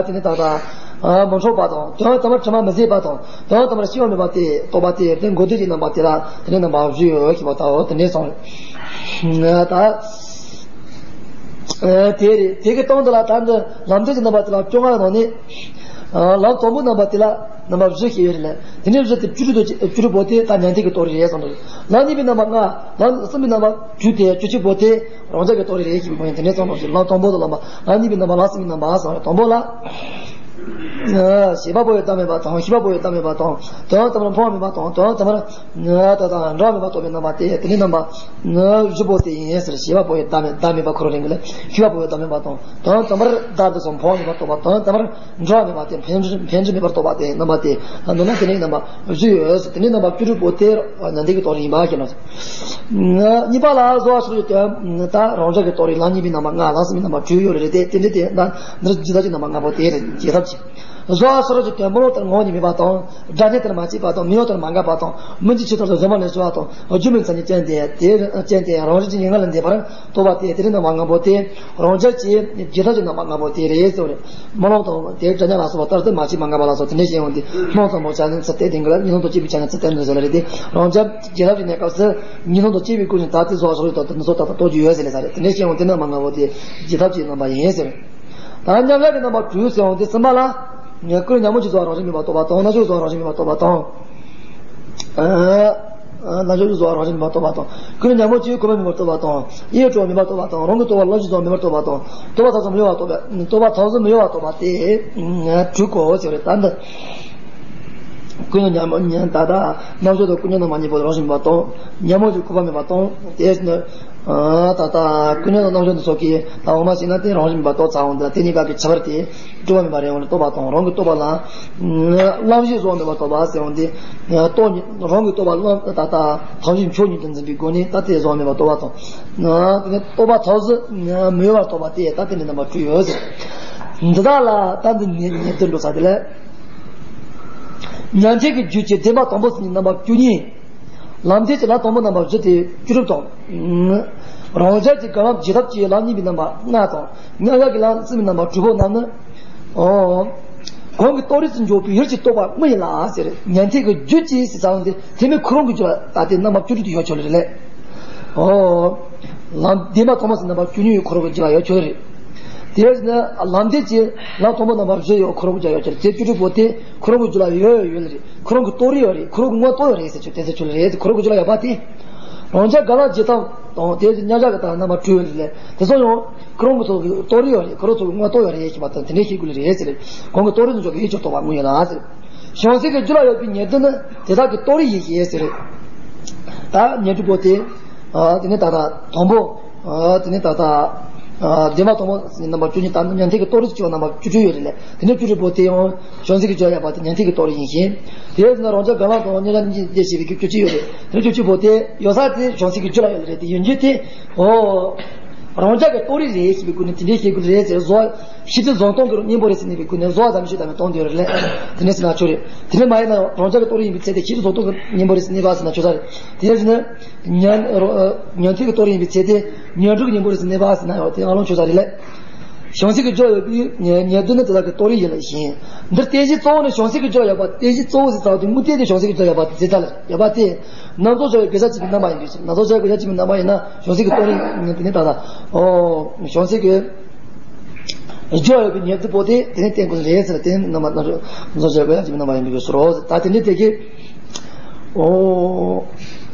དེ་ནི་ད་ལྟ་མི་འཕྲོག་པ་དང་དོན་དམ་པར་དྲི་མ་མི་ཟད་པ་དང་དོན་དམ་པར་སྐྱེ་བ་མེད་པ་སྟེ་རྟོགས་པ་སྟེ་དེ་མགོ་བདེ་ཀྱི་རྣམ་པ་དེ་ལ་དེ་ནི་རྣམ་པ་བཞི་ཡོད་ཞེས་པ་ལྟ་བུ་དེ་འདྲའི་སོང་རེད། ད་དེ་རེད། དེ་གི་སྟེང་དུ་ལ་ད་འདི་ལམ་འབྲས་ཀྱི་རྣམ་པ་དེ་ལ་བཅོ་ལྔ་ནང་ནས་ལམ་དང་པོའི་རྣམ་པ་དེ་ལ་རྣམ་པ་བཞི་ཞིག་ཡོད་རེད་ལ། དེ་ནས་བཞི་དེ་བཅུ་དྲུག་དང་བཅུ་དྲུག་པོ་དེ་ད་ཉན་ཐོས་ཀྱི་རྟོགས་རིགས་རེད་གསུངས་འདུག་ལམ་གཉིས་པའི་རྣམ་པ་ལྔ། ལམ་གསུམ་པའི་རྣམ་པ་དྲུག་སྟེ་བཅུ་གཅིག་པོ་དེ་རང་རྒྱལ་གྱི་རྟོགས་རིགས་རེད་ཞེས་པའི་སྒོ་ནས་དེ་ནས་གསུངས་འདུག་ལམ་དང་པོ་དང་ལམ་པ་ལམ་གཉིས་པའི་རྣམ་པ་ལམ་གསུམ་པའི་རྣམ་པ་གསུངས་རེད། དང་པོ་ལ། བྱེད་པ་པོ་ཡི་བདག་མེད་པ་དང་ཤེས་པ་པོ་ཡི་བདག་མེད་པ་དང་དོན་དམ་པར་འཕོ་བ་མེད་པ་དང་དོན་དམ་པར་ད་ལྟ་འགྲོ་བ་མེད་པ་རྟོགས་པའི་རྣམ་པ་སྟེ་དེ་ནི་རྣམ་པ་བཞི་པོ་དེ་ཡིན་ཟེར། བྱེད་པ་པོ་ཡི་བདག་མེད་བདག་མེད་པ་ཁོ་རང་རིང་གི་ལས་ཤེས་པ་པོ་ཡི་བདག་མེད་པ་དང་དོན་དམ་པར་བདག་དེ་སོགས་འཕོ་བ་མེད་པར་རྟོགས་པ་དང་དོན་དམ་པར་འགྲོ་བ་མེད་པ་སྟེ་འཕེན་འཕེན་འགྲིབ་མེད་པར་རྟོགས་པ་སྟེ་རྣམ་པ་སྟེ་ད་འདོད་ན་དེ་ནི་རྣམ་པ་བཞི་ཡོད་ཟེར། དེ་ནི་རྣམ་པ་བཅུ་དྲུག་པོ་དེ་ཉན་ཐོས་ཀྱི་རྟོགས་རིགས་ཡིན་པ་ཞེས་ལ། གཉིས་པ་ལ་བཟོ་བ་སོགས་ཀྱི་དོན་ད་རང་རྒྱལ་གྱི་རྟོགས་རིགས་ལམ་གཉིས་པའི་རྣམ་པ་ལྔ་ལམ་གསུམ་པའི་རྣམ་པ་དྲུག་ཡོད་རེད་དེ་དེ་འདྲ་དེ་ད་འདིར་ཇི་ལྟར་གྱི་རྣམ་པ་ལྔ་པོ་དེ་རེད། རྒྱས་ཐབས་ཀྱི། བཟོ་བ་སོགས་ཀྱི་དོན་སྨོན་ལམ་ལྟར་ངོ་བོ་ཉིད་མེད་པ་དང་། སྒྲ་སྙན་ལྟར་མ་སྐྱེས་པ་དང་མིང་དབྱངས་ལྟར་མ་འགགས་པ་དང་སྨིན་གྱི་ཆོས་ལྟར་གཟོད་མ་ལས་བྱུང་བ་དང་སྒྱུ་མའི་མཚན་ཉིད་ཅན་ཏེ་དེ་ཅན་ཏེ་རང་བཞིན་གྱིས་ངང་ལས་འདས་པར་རྟོགས་པ་སྟེ་དེ་རིང་རྣམ་པ་ལྔ་པོ་སྟེ། རང་རྒྱལ་གྱི་རྒྱས་ཐབས་ཀྱི་རྣམ་པ་ལྔ་པོ་དེ་རེད་ཟེར་བ་རེད། སྨོན་ལམ་དང་དེ་སྒྲ་སྙན་ལ་སོགས་པ་ལྟར་དུ་མ་སྐྱེས་མ་འགགས་པ་ལ་སོགས་དེ་འདྲ་ཞེས་ཡོང་སྟེ་སྨོན་ལམ་ཙམ་པོ་བྱས་ནས་ཚུལ་དེ་དེང་གི་ལ་ཉིས་སྟོང་དང་གཅིག་པའི་ཆ་ནས་ཚུལ་དེ་འདྲ་ཟེར་ལ་རེད་དེ། རང་རྒྱལ་རྒྱས་ཐབས་ཀྱི་གནས་སྐབས་སུ་ཉིས་སྟོང་དང་གཅིག་པའི་སྐུ་ནས་ད་ལྟའི་བཟོ་བ་སོགས་ཀྱི་དོན་དུ་འདི་ཚོ་ད་ལྟ་རྟོགས་རྒྱུ་ཡོད་ཟེར་ལས་ས་རེད། དེ་འདྲ་ཞེས་ཡོང་སྟེ་རྣམ་པ་ལྔ་པོ་དེ་རྒྱས་ཐབས་ཀྱི་རྣམ་པ་ཡིན་ཟེར། ད་མཉམ་གཞག་གི་རྣམ་པ་དྲུག་ཟེར་ཡོང་སྟེ་གསུམ་པ་ལ། ཀུན་ཉོན་མོངས་ཀྱི་བཟོ་བ་རང་བཞིན་མེད་པར་རྟོགས་པ་དང་རྣམ་ཤེས་ཀྱི་བཟོ་བ་རང་བཞིན་མེད་པར་རྟོགས་པ་དང་། རྣམ་ཤེས་ཀྱི་བཟོ་བ་རང་བཞིན་མེད་པར་རྟོགས་པ་དང་། ཀུན་ཉོན་མོངས་ཀྱི་ཁོ་བ་མེད་པར་རྟོགས་པ་དང་། ཡིད་སྤྲོ་བ་མེད་པར་རྟོགས་པ་དང་རང་གི་རྟོག་པ་ལམ་གྱི་བཟོ་བ་མེད་པར་རྟོགས་པ་དང་། རྟོག་པ་མཐའ་ཙམ་མི་གཡོ་བར་རྟོགས་པ་རྟོག་པ་མཐའ་ཙམ་མི་གཡོ་བར་རྟོགས་པ་སྟེ། དྲུག་གོ་ཟེར་བ་རེད་ད་འདི། ཀུན་ཉོན་མོངས་ཉོན་ད་ལྟ་རྣམ་ཤེས་དང་ཀུན་ཉོན་རྣམ་པ་གཉིས་པོ་རང་བཞིན་མེད་པར་རྟོགས། ཉོན་མོངས་ཀྱི་ཁོ་བ་མེད་པར་རྟོགས། དེ་ནི། ད་ལྟ་ཀུན་ཉོན་དང་རྣམ་ཤེས་འདི་ཚོ་གིས་ད་འོ་མ་ཞིག་ན་དེ་རང་བཞིན་མེད་པར་རྟོགས་ཚར་འོང་དེ་ལ་དེ་གཉིས་ཀ་གི་ཁྱད་པར་དེ་སྒྲུབ་པ་མེད་པར་རེ་བ་ལ་རྟོགས་པ་དང་རང་གི་རྟོག་པ་ལ་ལམ་བཞི་བཟོ་བ་མེད་པར་རྟོགས་པ་ཟེར་འོང་དེ་རྟོགས་ཉིད་རང་གི་རྟོག་པ་ལམ་ད་ལྟ་ཐབས་ཤེས་མཆོག་ཉིད་དུ་འཛིན་པའི་སྒོ་ནས་ད་དེ་བཟོ་བ་མེད་པར་རྟོགས་པ་དང་། དེ་ནས་རྟོག་པ་ཐབས་ཟད་མི་གཡོ་བར་རྟོགས་པ་དེ་ད་དེ་ནས་རྣམ་པ་དྲུག་ཡོད་ཟེར། འདི་དག་ལ་ད་འདི་ཉེར་ཉེར་བསྡུ་འགྲོ་ས་དེ་ལས། ཉན་ཐོས་ཀྱི་རྒྱུད་ཀྱི་བདེན་པ་དང་པོ་ཟིན་གྱི་རྣམ་པ་བཅུ་གཉིས། ལམ་འབྲས་ཀྱི་ལམ་དང་པོའི་རྣམ་པ་བཞི་སྟེ་བཅུ་དྲུག་དང་། རང་རྒྱལ་གྱི་དགེ་ལམ་རྒྱས་ཐབས་ཀྱི་ལམ་གཉིས་པའི་རྣམ་པ་ལྔ་དང་། མཉམ་གཞག་གི་ལམ་གསུམ་པའི་རྣམ་པ་དྲུག་པོ་རྣམས་ནི། ཨོ། གོང་གི་རྟོགས་རིགས་སུ་འཇོག་པའི་ཡུལ་གྱི་རྟོགས་པ་དངོས་ཡིན་ལ་ཟེར། ཉན་ཐོས་ཀྱི་རྒྱུད་ཀྱི་ཟེར་ཙང་དེ་དེ་མིན་ཁོ་རང་གི་རྒྱུད་ལ་ད་ལྟའི་རྣམ་པ་བཅུ་དྲུག་དེ་ཡོད་ཆོག་ལེ་རེད། ཨོ། ལམ་བདེན་པ་དང་པོ་ཟིན་རྣམ་པ་བཅུ་གཉིས་ཡོད་ཁོ་རང་གི་རྒྱུད་ལ་ཡོད་ཆོག་རེད། དེ་ཡོད་ཟེར་ན་ལམ་འབྲས་ཀྱི་ལམ་དང་པོ་རྣམ་པ་བཞི་ཡོད་ཁོ་རང་གི་རྒྱུད་ལ་ཡོད་ཆོག་རེད། དེ་བཅུ་དྲུག་པོ་དེ་ཁོ་རང་གི་རྒྱུད་ལ་ཡོད་ཡོད་ལེ་རེད། ཁོ་རང་གི་རྟོགས་རིགས་ཡོད་རེད། ཁོ་རང་གི་ངོ་རྟོགས་ཡོད་རེད་ཟེར་ཆོག་དེ་ཟེར་ཆོག་ལེ་རེད། ཁོ་རང་གི་རྒྱུད་ལ་ཡོད་པ་དེ། རང་རྒྱལ་དགེ་ལམ་རྒྱས་ཐབས་དང་དེ་ཡོད་ཟེར་མཉམ་གཞག་གི་ད་རྣམ་པ་དྲུག་ཡོད་ལེ་རེད། དེ་ཚོ་ཡང་། ཁོ་རང་གི་ཚོགས་ཀྱི་རྟོགས་རིགས་ཡོད་རེད། ཁོ་རང་ཚོགས་ཀྱི་དངོས་རྟོགས་ཡོད་རེད་ཞེས་པ་དང་དེ་འདྲའི་ཤེས་དགོས་རེད་ཟེར། གོང་གི་རྟོགས་རིགས་ཚོགས་ཀྱི་ཡིད་ཆོས་རྟོགས་པ་དངོས་ཡོད་ལ་ཟེར། གཞན་སེལ་གྱི་རྒྱུ་ལ་ཡོད་པའི་ཉེར་བདུན་ནི་དེ་དག་གི་རྟོགས་རིགས་ཡིན་ཞེས་ཟེར། ད་ཉེར་དྲུག་པོ་དེ། དེ་ནས་ད་ལྟ་དང་པོ། དེ་ནས་ད་ལྟ། བདེན་པ་དང་པོ་རྣམ་པ་བཅུ་གཉིས་དང་ཉན་ཐོས་ཀྱི་རྟོགས་རིགས་བཅུ་པ་རྣམ་པ་བཅུ་དྲུག་ཡོད་རེད་ལ། དེ་ནས་བཅུ་དྲུག་པོ་དེ་ཡང་གཞན་སེལ་གྱི་རྒྱུ་ལ་ཡོད་པ་དེ་ཉན་ཐོས་ཀྱི་རྟོགས་རིགས་ཡིན་ཞིང་། དེ་ཡང་རང་རྒྱུད་གང་ལ་དང་མཉམ་གཞག་གཉིས་ཀྱི་ཞེས་པའི་བཅུ་གཅིག་ཡོད་རེད། དེ་ནས་བཅུ་གཅིག་པོ་དེ་ཡོད་ས་དེ་གཞན་སེལ་གྱི་རྒྱུ་ལ་ཡོད་རེད་དེ་ཡིན་རྒྱུ་དེ། ཨོ། རང་རྒྱུད་ཀྱི་རྟོགས་རིགས་རེད་ཞེས་པའི་སྒོ་ནས་དེ་འདྲའི་ཤེས་དགོས་རེད་ཟེར་བཟོ། ཤེས་བྱེད་གཟུང་སྟངས་ཀྱི་གཉེན་པོ་རེད་ཟེར་ནས་པའི་སྒོ་ནས་བཟོ་ཙམ་ཞིག་དང་མི་སྟོང་དེ་རེད་ལས། དེ་ནས་ཟེར་ན་ཆོག་རེད། དེ་ནས་མ་ཡིན་ན་རང་རྒྱུད་ཀྱི་རྟོགས་རིགས་ཡིན་པའི་ཚེ་དེ་ཤེས་བྱེད་གཟུང་སྟངས་ཀྱི་གཉེན་པོ་རེད་ཟེར་ནས་པ་ཟེར་ན་ཆོག་ས་རེད། དེ་ནས་ཟེར་ན། ཉན་ཉན་ཐོས་ཀྱི་རྟོགས་རིགས་ཡིན་པའི་ཚེ་དེ་ཉན་སྒྲུབ་ཀྱི་གཉེན་པོ་རེད་ཟེར་ནས་པ་ཟེར་ན་ཡང་དེ་ཨ་ལོང་ཆོག་ས་རེད་ལས། གཞན་སེལ་གྱི་རྒྱུ་ཡོད་པའི་ཉེར་བདུན་ནི་དེ་དག་གི་རྟོགས་རིགས་ཡིན་ལ་ཞེན། འདིར་རྟེན་གཞི་གཙོ་བོ་ནི་གཞན་སེལ་གྱི་རྒྱུ་ཡོད་པ། རྟེན་གཞི་གཙོ་བོ་ཟེར་ཙམ་དུས་དངོས་རྟེན་དེ་གཞན་སེལ་གྱི་རྒྱུ་ཡོད་པ་དེ་ཟེར་ཙམ་ལ་ཡོད་པ་དེ། སྣ་ཚོགས་བྱ་བའི་དགེ་བྱ་གཅིག་པའི་རྣམ་པ་ཡིན་པས་སྣ་ཚོགས་བྱ་བའི་དགེ་བྱ་གཅིག་པའི་རྣམ་པ་ཡིན་ན་གཞན་སེལ་གྱི་རྟོགས་རིགས་དེ་ནི་ད་ལྟ། ཨོ། གཞན་སེལ་གྱི་རྒྱུ་ཡོད་པའི་ཉེར་བདུན་པོ་དེ་དེ་ནི་རྟེན་དགོས་རེད་ཟེར་དེ་ནི་རྣམ་པ་སྣ་ཚོགས་བྱ་བའི་དགེ་བྱ་གཅིག་པའི་རྣམ་པ་ཡིན་པའི་ཕྱིར་རོ། ད་དེ་འདྲའི་དེ་གི། ཨོ།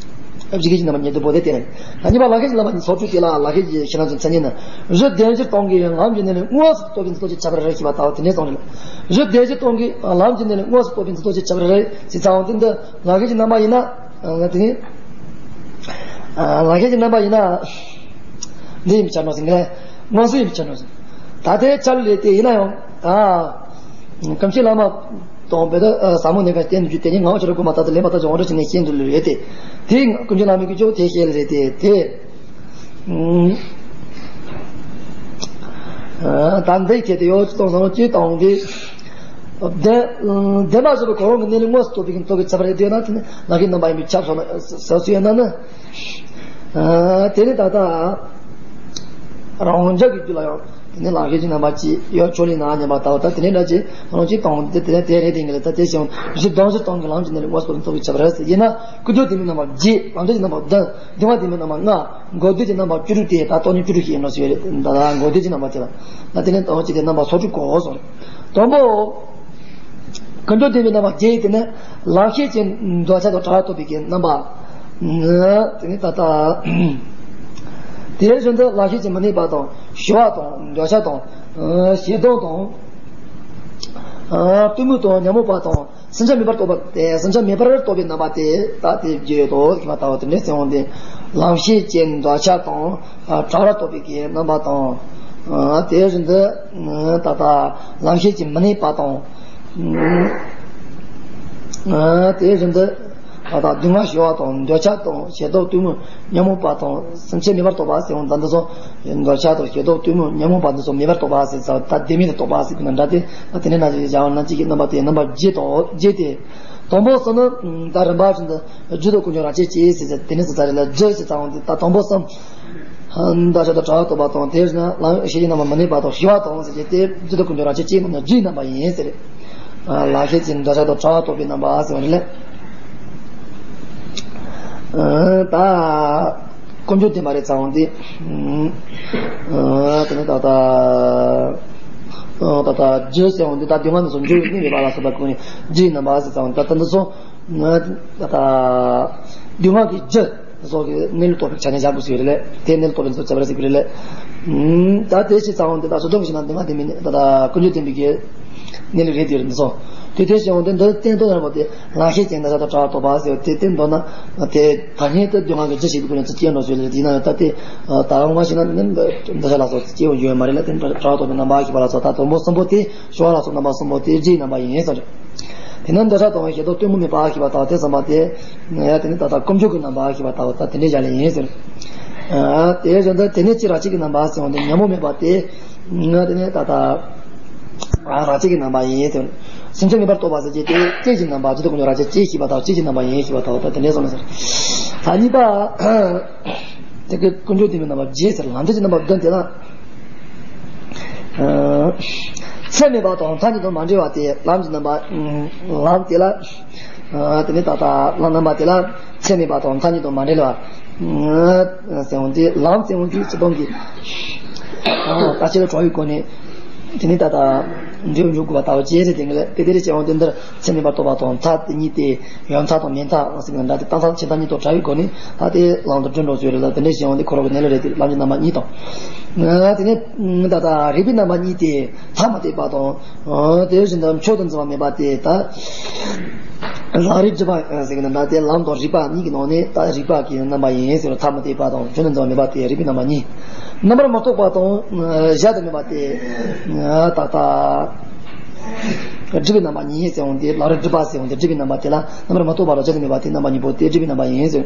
ཨ་ཕྱི་སྐད་ཀྱི་རྣམ་པ་ཉེར་བདུན་པོ་དེ་སྟེ། ད་གཉིས་པ་ལག་ཁྱེར་གྱི་རྣམ་པ་ཉིད་ཚོགས་དྲུག་དེ་ལ་ལག་ཁྱེར་གྱི་ཕྱི་ནང་གི་མཚན་ཉིད་ནི། རི་བདེན་བཞིར་སྟོང་གི་ལམ་གྱི་གནས་ལུགས་དངོས་སུ་རྟོགས་པའི་འཛིན་རྟོག་ཅེས་བྱ་བར་རིགས་ཞེས་པ་ལྟ་བུ་དེ་ནས་གསུངས་རེད། རི་བདེན་བཞིར་སྟོང་གི་ལམ་གྱི་གནས་ལུགས་དངོས་སུ་རྟོགས་པའི་འཛིན་རྟོག་ཅེས་བྱ་བར་རིགས་ཞེས་བྱ་བ་དེ་འདི་ལག་ཁྱེར་གྱི་རྣམ་པ་ཡིན་ན། དེ་ནི། ལག་ཁྱེར་གྱི་རྣམ་པ་ཡིན་ན། འདི་ཡིན་པའི་ཕྱིར་རོ་ཟེར་གྱི་ལས། མངོན་སུམ་ཡིན་པའི་ཕྱིར་རོ་ཟེར། ད་ལྟའི་ཆ་ལ་ལས་དེ་ཡིན་ན་ཡང་། ད། ཀུན་མཁྱེན་བླ་མ་དང་བོད་དུ་ཟབ་མོ་གནས་ཀྱི་རྟེན་རྒྱུ་དེ་ཉིད་ངག་དབང་ཆོས་གྲགས་གོང་མ་ལྟར་དུ་ལེན་པ་ལྟར་གྱི་དབང་དུ་བྱས་ནས་ཤེས་འདུལ་ལུགས་ཡོད་དེ། དེས་ཀུན་མཁྱེན་བླ་མའི་ཀྱི་ཅོག་དེ་ཤེས་ལ་རེད་དེ་དེ། ད་འདི་ཁྱེད་དེ་ཡོད་ཅི་གཏོང་སང་ཅི་གཏོང་དེ། བདེན་བདེན་པ་བཞི་པོ་གང་རུང་གི་གནས་ལུགས་དངོས་སུ་རྟོགས་པའི་གི་རྟོགས་པའི་ཚབ་རེད་དེ་ན་དེ་ནི་ལག་གི་རྣམ་པ་ཡིན་པས་ཁྱབ་སོང་ན་ཟབ་སུ་ཡོད་ན་ནི། དེ་ནི་ད་ལྟ། རང་རྒྱུད་ཀྱི་རྒྱུད་ལ་ཡང་དེ་ནས་ལག་ཤེས་ཀྱི་རྣམ་པ་གཅིག་ཡོད་ཆོག་ལེ་ན་ཉན་པ་ལྟ་བུ་ད་དེ་ནས་འདྲ་ཅིག་རང་གཅིག་དང་དེ་དེ་ནས་དེ་རེད་དེ་ངེས་ལ་ད་དེ་བཞིན་གཞི་གདམས་གཞི་གཏོང་གི་ལམ་གྱི་གནས་ལུགས་དངོས་སུ་རྟོགས་པའི་ཚབ་རེད་ཟེར་ཡིན་ན་ཀུན་འབྱུང་བདེན་པའི་རྣམ་པ་བརྒྱད། ལམ་འབྲས་ཀྱི་རྣམ་པ་བདུན། བདེན་པ་བདེན་པའི་རྣམ་པ་ལྔ། འགོག་བདེན་གྱི་རྣམ་པ་བཅུ་དྲུག་སྟེ་ད་སྟོང་ཉིད་བཅུ་དྲུག་ཞིག་ཡིན་ནོ་ཞེས་རེད་ད་ལྟ་འགོག་བདེན་གྱི་རྣམ་པ་དེ་ལ་ད་དེ་ནས་དང་གཅིག་དེ་རྣམ་པ་སོ་དྲུག་གོ་སོང་རེད། དང་པོ། ཀུན་འབྱུང་བདེན་པའི་རྣམ་པ་བརྒྱད་དེ་ནི་ལམ་ཤེས་ཀྱི་འདོད་ཆགས་དང་བྲལ་བ་རྟོགས་པའི་གི་རྣམ་པ། དེ་ནི་ད་ལྟ། དེའི་བཞིན་དུ་ལམ་ཤེས་ཀྱི་མི་གནས་པ་དང་ཞི་བ་དང་འདོད་ཆགས་དང་ཞེ་སྡང་དང་གཏི་མུག་དང་ཉོན་མོངས་པ་དང་སེམས་ཅན་མེད་པར་རྟོགས་པ་སྟེ་སེམས་ཅན་མེད་པར་རྟོགས་པའི་རྣམ་པ་དེ་ད་དེ་བརྒྱད་དོ་ཞེས་པ་ལྟ་བུ་དེ་འདྲའི་གསལ་བ་འདི་ལམ་ཤེས་ཀྱི་འདོད་ཆགས་དང་བྲལ་བ་རྟོགས་པའི་གི་རྣམ་པ་དང་། དེའི་བཞིན་དུ་ད་ལྟ་ལམ་ཤེས་ཀྱི་མི་གནས་པ་དང་། དེའི་བཞིན་དུ་ད་ལྟ་སྡུག་བསྔལ་ཞི་བ་དང་འདོད་ཆགས་དང་ཞེ་སྡང་གཏི་མུག་ཉོན་མོངས་པ་དང་སེམས་ཅན་མེད་པར་རྟོགས་པ་ཟེར་བ་ད་འདི་ཚོ་འདོད་ཆགས་དང་ཞེ་སྡང་གཏི་མུག་ཉོན་མོངས་པ་འདི་ཚོ་མེད་པར་རྟོགས་པ་ཟེར་ཙང་ད་བདེན་མེད་དུ་རྟོགས་པ་ཟེར་གྱི་ན་འདྲ་སྟེ་ད་དེ་ནས་ན་ཅིག་བྱ་བ་ན་གཅིག་གི་རྣམ་པ་དེ་རྣམ་པ་བརྒྱད་དོ་བརྒྱད་དེ། དང་པོ་གསུམ་ནི་ད་རིམ་པ་བཞིན་དུ་རྒྱུ་དང་ཀུན་འབྱུང་རང་བཞིན་གྱིས་ཟེར་ཟེར་དེ་ནས་ཟེར་ཚར་རེད་ལ་རྒྱུ་ཟེར་ཙང་དེ་ད་དང་པོ་གསུམ། འདོད་ཆགས་དང་བྲལ་བ་རྟོགས་པ་དང་དེ་བཞིན་ལམ་ཤེས་ཀྱི་རྣམ་པ་མི་གནས་པ་དང་ཞི་བ་དང་ཟེར་གྱི་དེ་རྒྱུ་དང་ཀུན་འབྱུང་རང་བཞིན་གྱིས་མི་གནས་རྒྱུའི་རྣམ་པ་ཡིན་ཟེར། ལམ་ཤེས་ཀྱི་འདོད་ཆགས་དང་བྲལ་བ་རྟོགས་པའི་རྣམ་པ་ཟེར་བ་རེད་ལ། ད། ཀུན་འབྱུང་བདེན་པ་རེད་ཙང་དེ། དེ་ནས་ད་ལྟ། ད་ལྟ་རྒྱུ་ཟེར་བ་འདི་ད་སྡུག་བསྔལ་འདི་ཚོ་འབྱུང་བའི་གནས་མེད་པ་ལ་སོགས་པ་ཀུན་ནས་རྒྱུའི་རྣམ་པ་ཟེར་ཙང་ད་ལྟ་འདི་ཚོ། ད་ལྟ། སྡུག་བསྔལ་གྱི་རྒྱུ་སོགས་ཀྱི་གནས་ལུགས་རྟོགས་པའི་ཆ་ནས་བཞག་དགོས་ཟེར་རེད་ལས་དེ་གནས་ལུགས་རྟོགས་པའི་ཚོ་བྱ་བར་ཟེར་གྱི་རེད་ལས། ད་དེ་ཕྱི་ཙང་འདི་ད་སོ་སྡོམ་གྱི་ན་སྡུག་བསྔལ་བདེན་མིན་ད་ལྟ་ཀུན་འབྱུང་བདེན་པའི་གི་གནས་ལུགས་རེད་དེ་རེད་འདི་སོང་། དེ་དེ་བྱུང་སྟེ་འདི་བསྟན་དོན་རྣམ་པ་དེ་ལམ་ཤེས་ཀྱི་འདོད་ཆགས་དང་བྲལ་བ་རྟོགས་པ་ཟེར་དེ་བསྟན་དོན་ན་དེ་ད་སྔོན་དུ་སྡུག་བསྔལ་གྱི་རྒྱུ་ཞིག་གི་སྐུ་ལ་ཚུལ་སྐྱེས་འགྲོ་ཟེར་ལས་དེ་ན་ད་དེ་ད་ང་ཞིག་ན་འདི་འདོད་ཆགས་ལ་སོགས་སྐྱེ་བོ་ཡོད་མ་རེད་ལ་དེ་བྲལ་བ་རྟོགས་པའི་རྣམ་པ་ཞེས་པ་ལ་སོགས་ད་དང་པོ་གསུམ་པོ་དེ་ཞི་བ་ལ་སོགས་རྣམ་པ་གསུམ་པོ་དེ་རྒྱུའི་རྣམ་པ་ཡིན་ཟེར། དེ་ནས་འདོད་ཆགས་དང་ཞེ་སྡང་གཏི་མུག་མེད་པ་ཞེས་པ་དང་དེ་ཙམ་པ་དེ་ཡང་དེ་ནི་ད་ལྟ་ཀུན་འབྱུང་གི་རྣམ་པ་ཞེས་པ་ལྟ་བུ་ད་དེ་འདྲའི་ཞལ་ལས་ཡིན་ཟེར། དེ་བཞིན་དུ་དེ་ནས་ཅི་རང་བཞིན་གྱི་རྣམ་པ་ཟེར་བ་འདི་ཉོན་མོངས་མེད་པ་དེ། ང་དེ་ནས་ད་ལྟ། རང་བཞིན་གྱི་རྣམ་པ་ཡིན་ཟེར། སེམས་ཅན་མེད་པར་རྟོགས་པ་ཟེར་གྱི་དེ་སྐྱེ་བའི་རྣམ་པ་རྒྱུ་དང་ཀུན་འབྱུང་རང་བཞིན་གྱིས་ཞེས་པ་དང་སྐྱེ་བའི་རྣམ་པ་ཡིན་ཞེས་པ་ལྟ་བུ་ད་དེ་འདྲའི་བཟོ་ལ་ཟེར། ད་གཉིས་པ། དེ་གི་ཀུན་འབྱུང་བདེན་པའི་རྣམ་པ་བརྒྱད་ཟེར་ལམ་འབྲས་ཀྱི་རྣམ་པ་བདུན་དེ་ལ། ཚད་མེད་པ་དང་མཐའ་གཉིས་དང་མ་བྲལ་བ་སྟེ་ལམ་གྱི་རྣམ་པ། ལམ་དེ་ལ། དེ་ནི་ད་ལྟ་ལམ་རྣམ་པ་དེ་ལ་ཚད་མེད་པ་དང་མཐའ་གཉིས་དང་མ་བྲལ་བ། ཟེར་བ་འདི་ལམ་ཟེར་བ་འདི་ཚུལ་སྟོན་གྱི། ལྟ་བྱེད་ལ་གྲོལ་བའི་སྒོ་ནས། དེ་ནི་ད་ལྟ། འགྲོ་འཇུག་དགོས་པ་ལྟ་བུ་ཅི་རེད། དེ་འདྲ་དེ་འདྲ་བྱས་ཡོང་དུས་འདིར་ཚད་མེད་པར་རྟོགས་པ་དང་མཐའ་དེ་གཉིས་ཏེ་ཡང་མཐའ་དང་མེད་མཐའ་ཟེར་གི་འདྲ་དེ་ལྟ་མཚམས་ཆེ་མཐའ་གཉིས་དང་བྲལ་བའི་སྒོ་ནས་ད་དེ་ལམ་དུ་སྒྲུབ་འགྲོ་ཚུལ་རེད་ལ། དེ་འདྲ་བྱས་ཡོང་དུས་ཁོ་རང་གི་གནས་ལུགས་རེད་དེ། ལམ་གྱི་རྣམ་པ་གཉིས་དང་། དེ་ནས་ད་ལྟ་རིགས་པའི་རྣམ་པ་གཉིས་ཏེ་མཐའ་མ་དེ་པ་དང་། དེ་བཞིན་དུ་མཆོག་ཏུ་འཛིན་པ་མེད་པ་དེ་ད། ལམ་རིམ་བསྒྲུབ་པ་ཟེར་གི་ན་ད་དེ་ལམ་དང་རིགས་པ་གཉིས་ཀྱི་ནང་ནས་ད་རིགས་པ་གི་རྣམ་པ་ཡིན་ཟེར་བ། ཐ་མ་དེ་པ་དང་ཆོས་རྣམས་འཛིན་པ་མེད་པ་དེ་རིགས་པའི་རྣམ་པ་གཉིས། རྣམ་པར་མི་རྟོག་པ་དང་གཞལ་དུ་མེད་པ་དེ་ད་ལྟ་སྒྲིབ་པའི་རྣམ་པ་གཉིས་ཟེར་འོང་དེ། ལམ་རིམ་བསྒྲུབ་པ་ཟེར་འོང་དེ་སྒྲིབ་པའི་རྣམ་པ་དེ་ལ། རྣམ་པར་མི་རྟོག་པ་དང་གཞལ་དུ་མེད་པ་དེ་རྣམ་པ་གཉིས་པོ་དེ་སྒྲིབ་པའི་རྣམ་པ་ཡིན་ཟེར།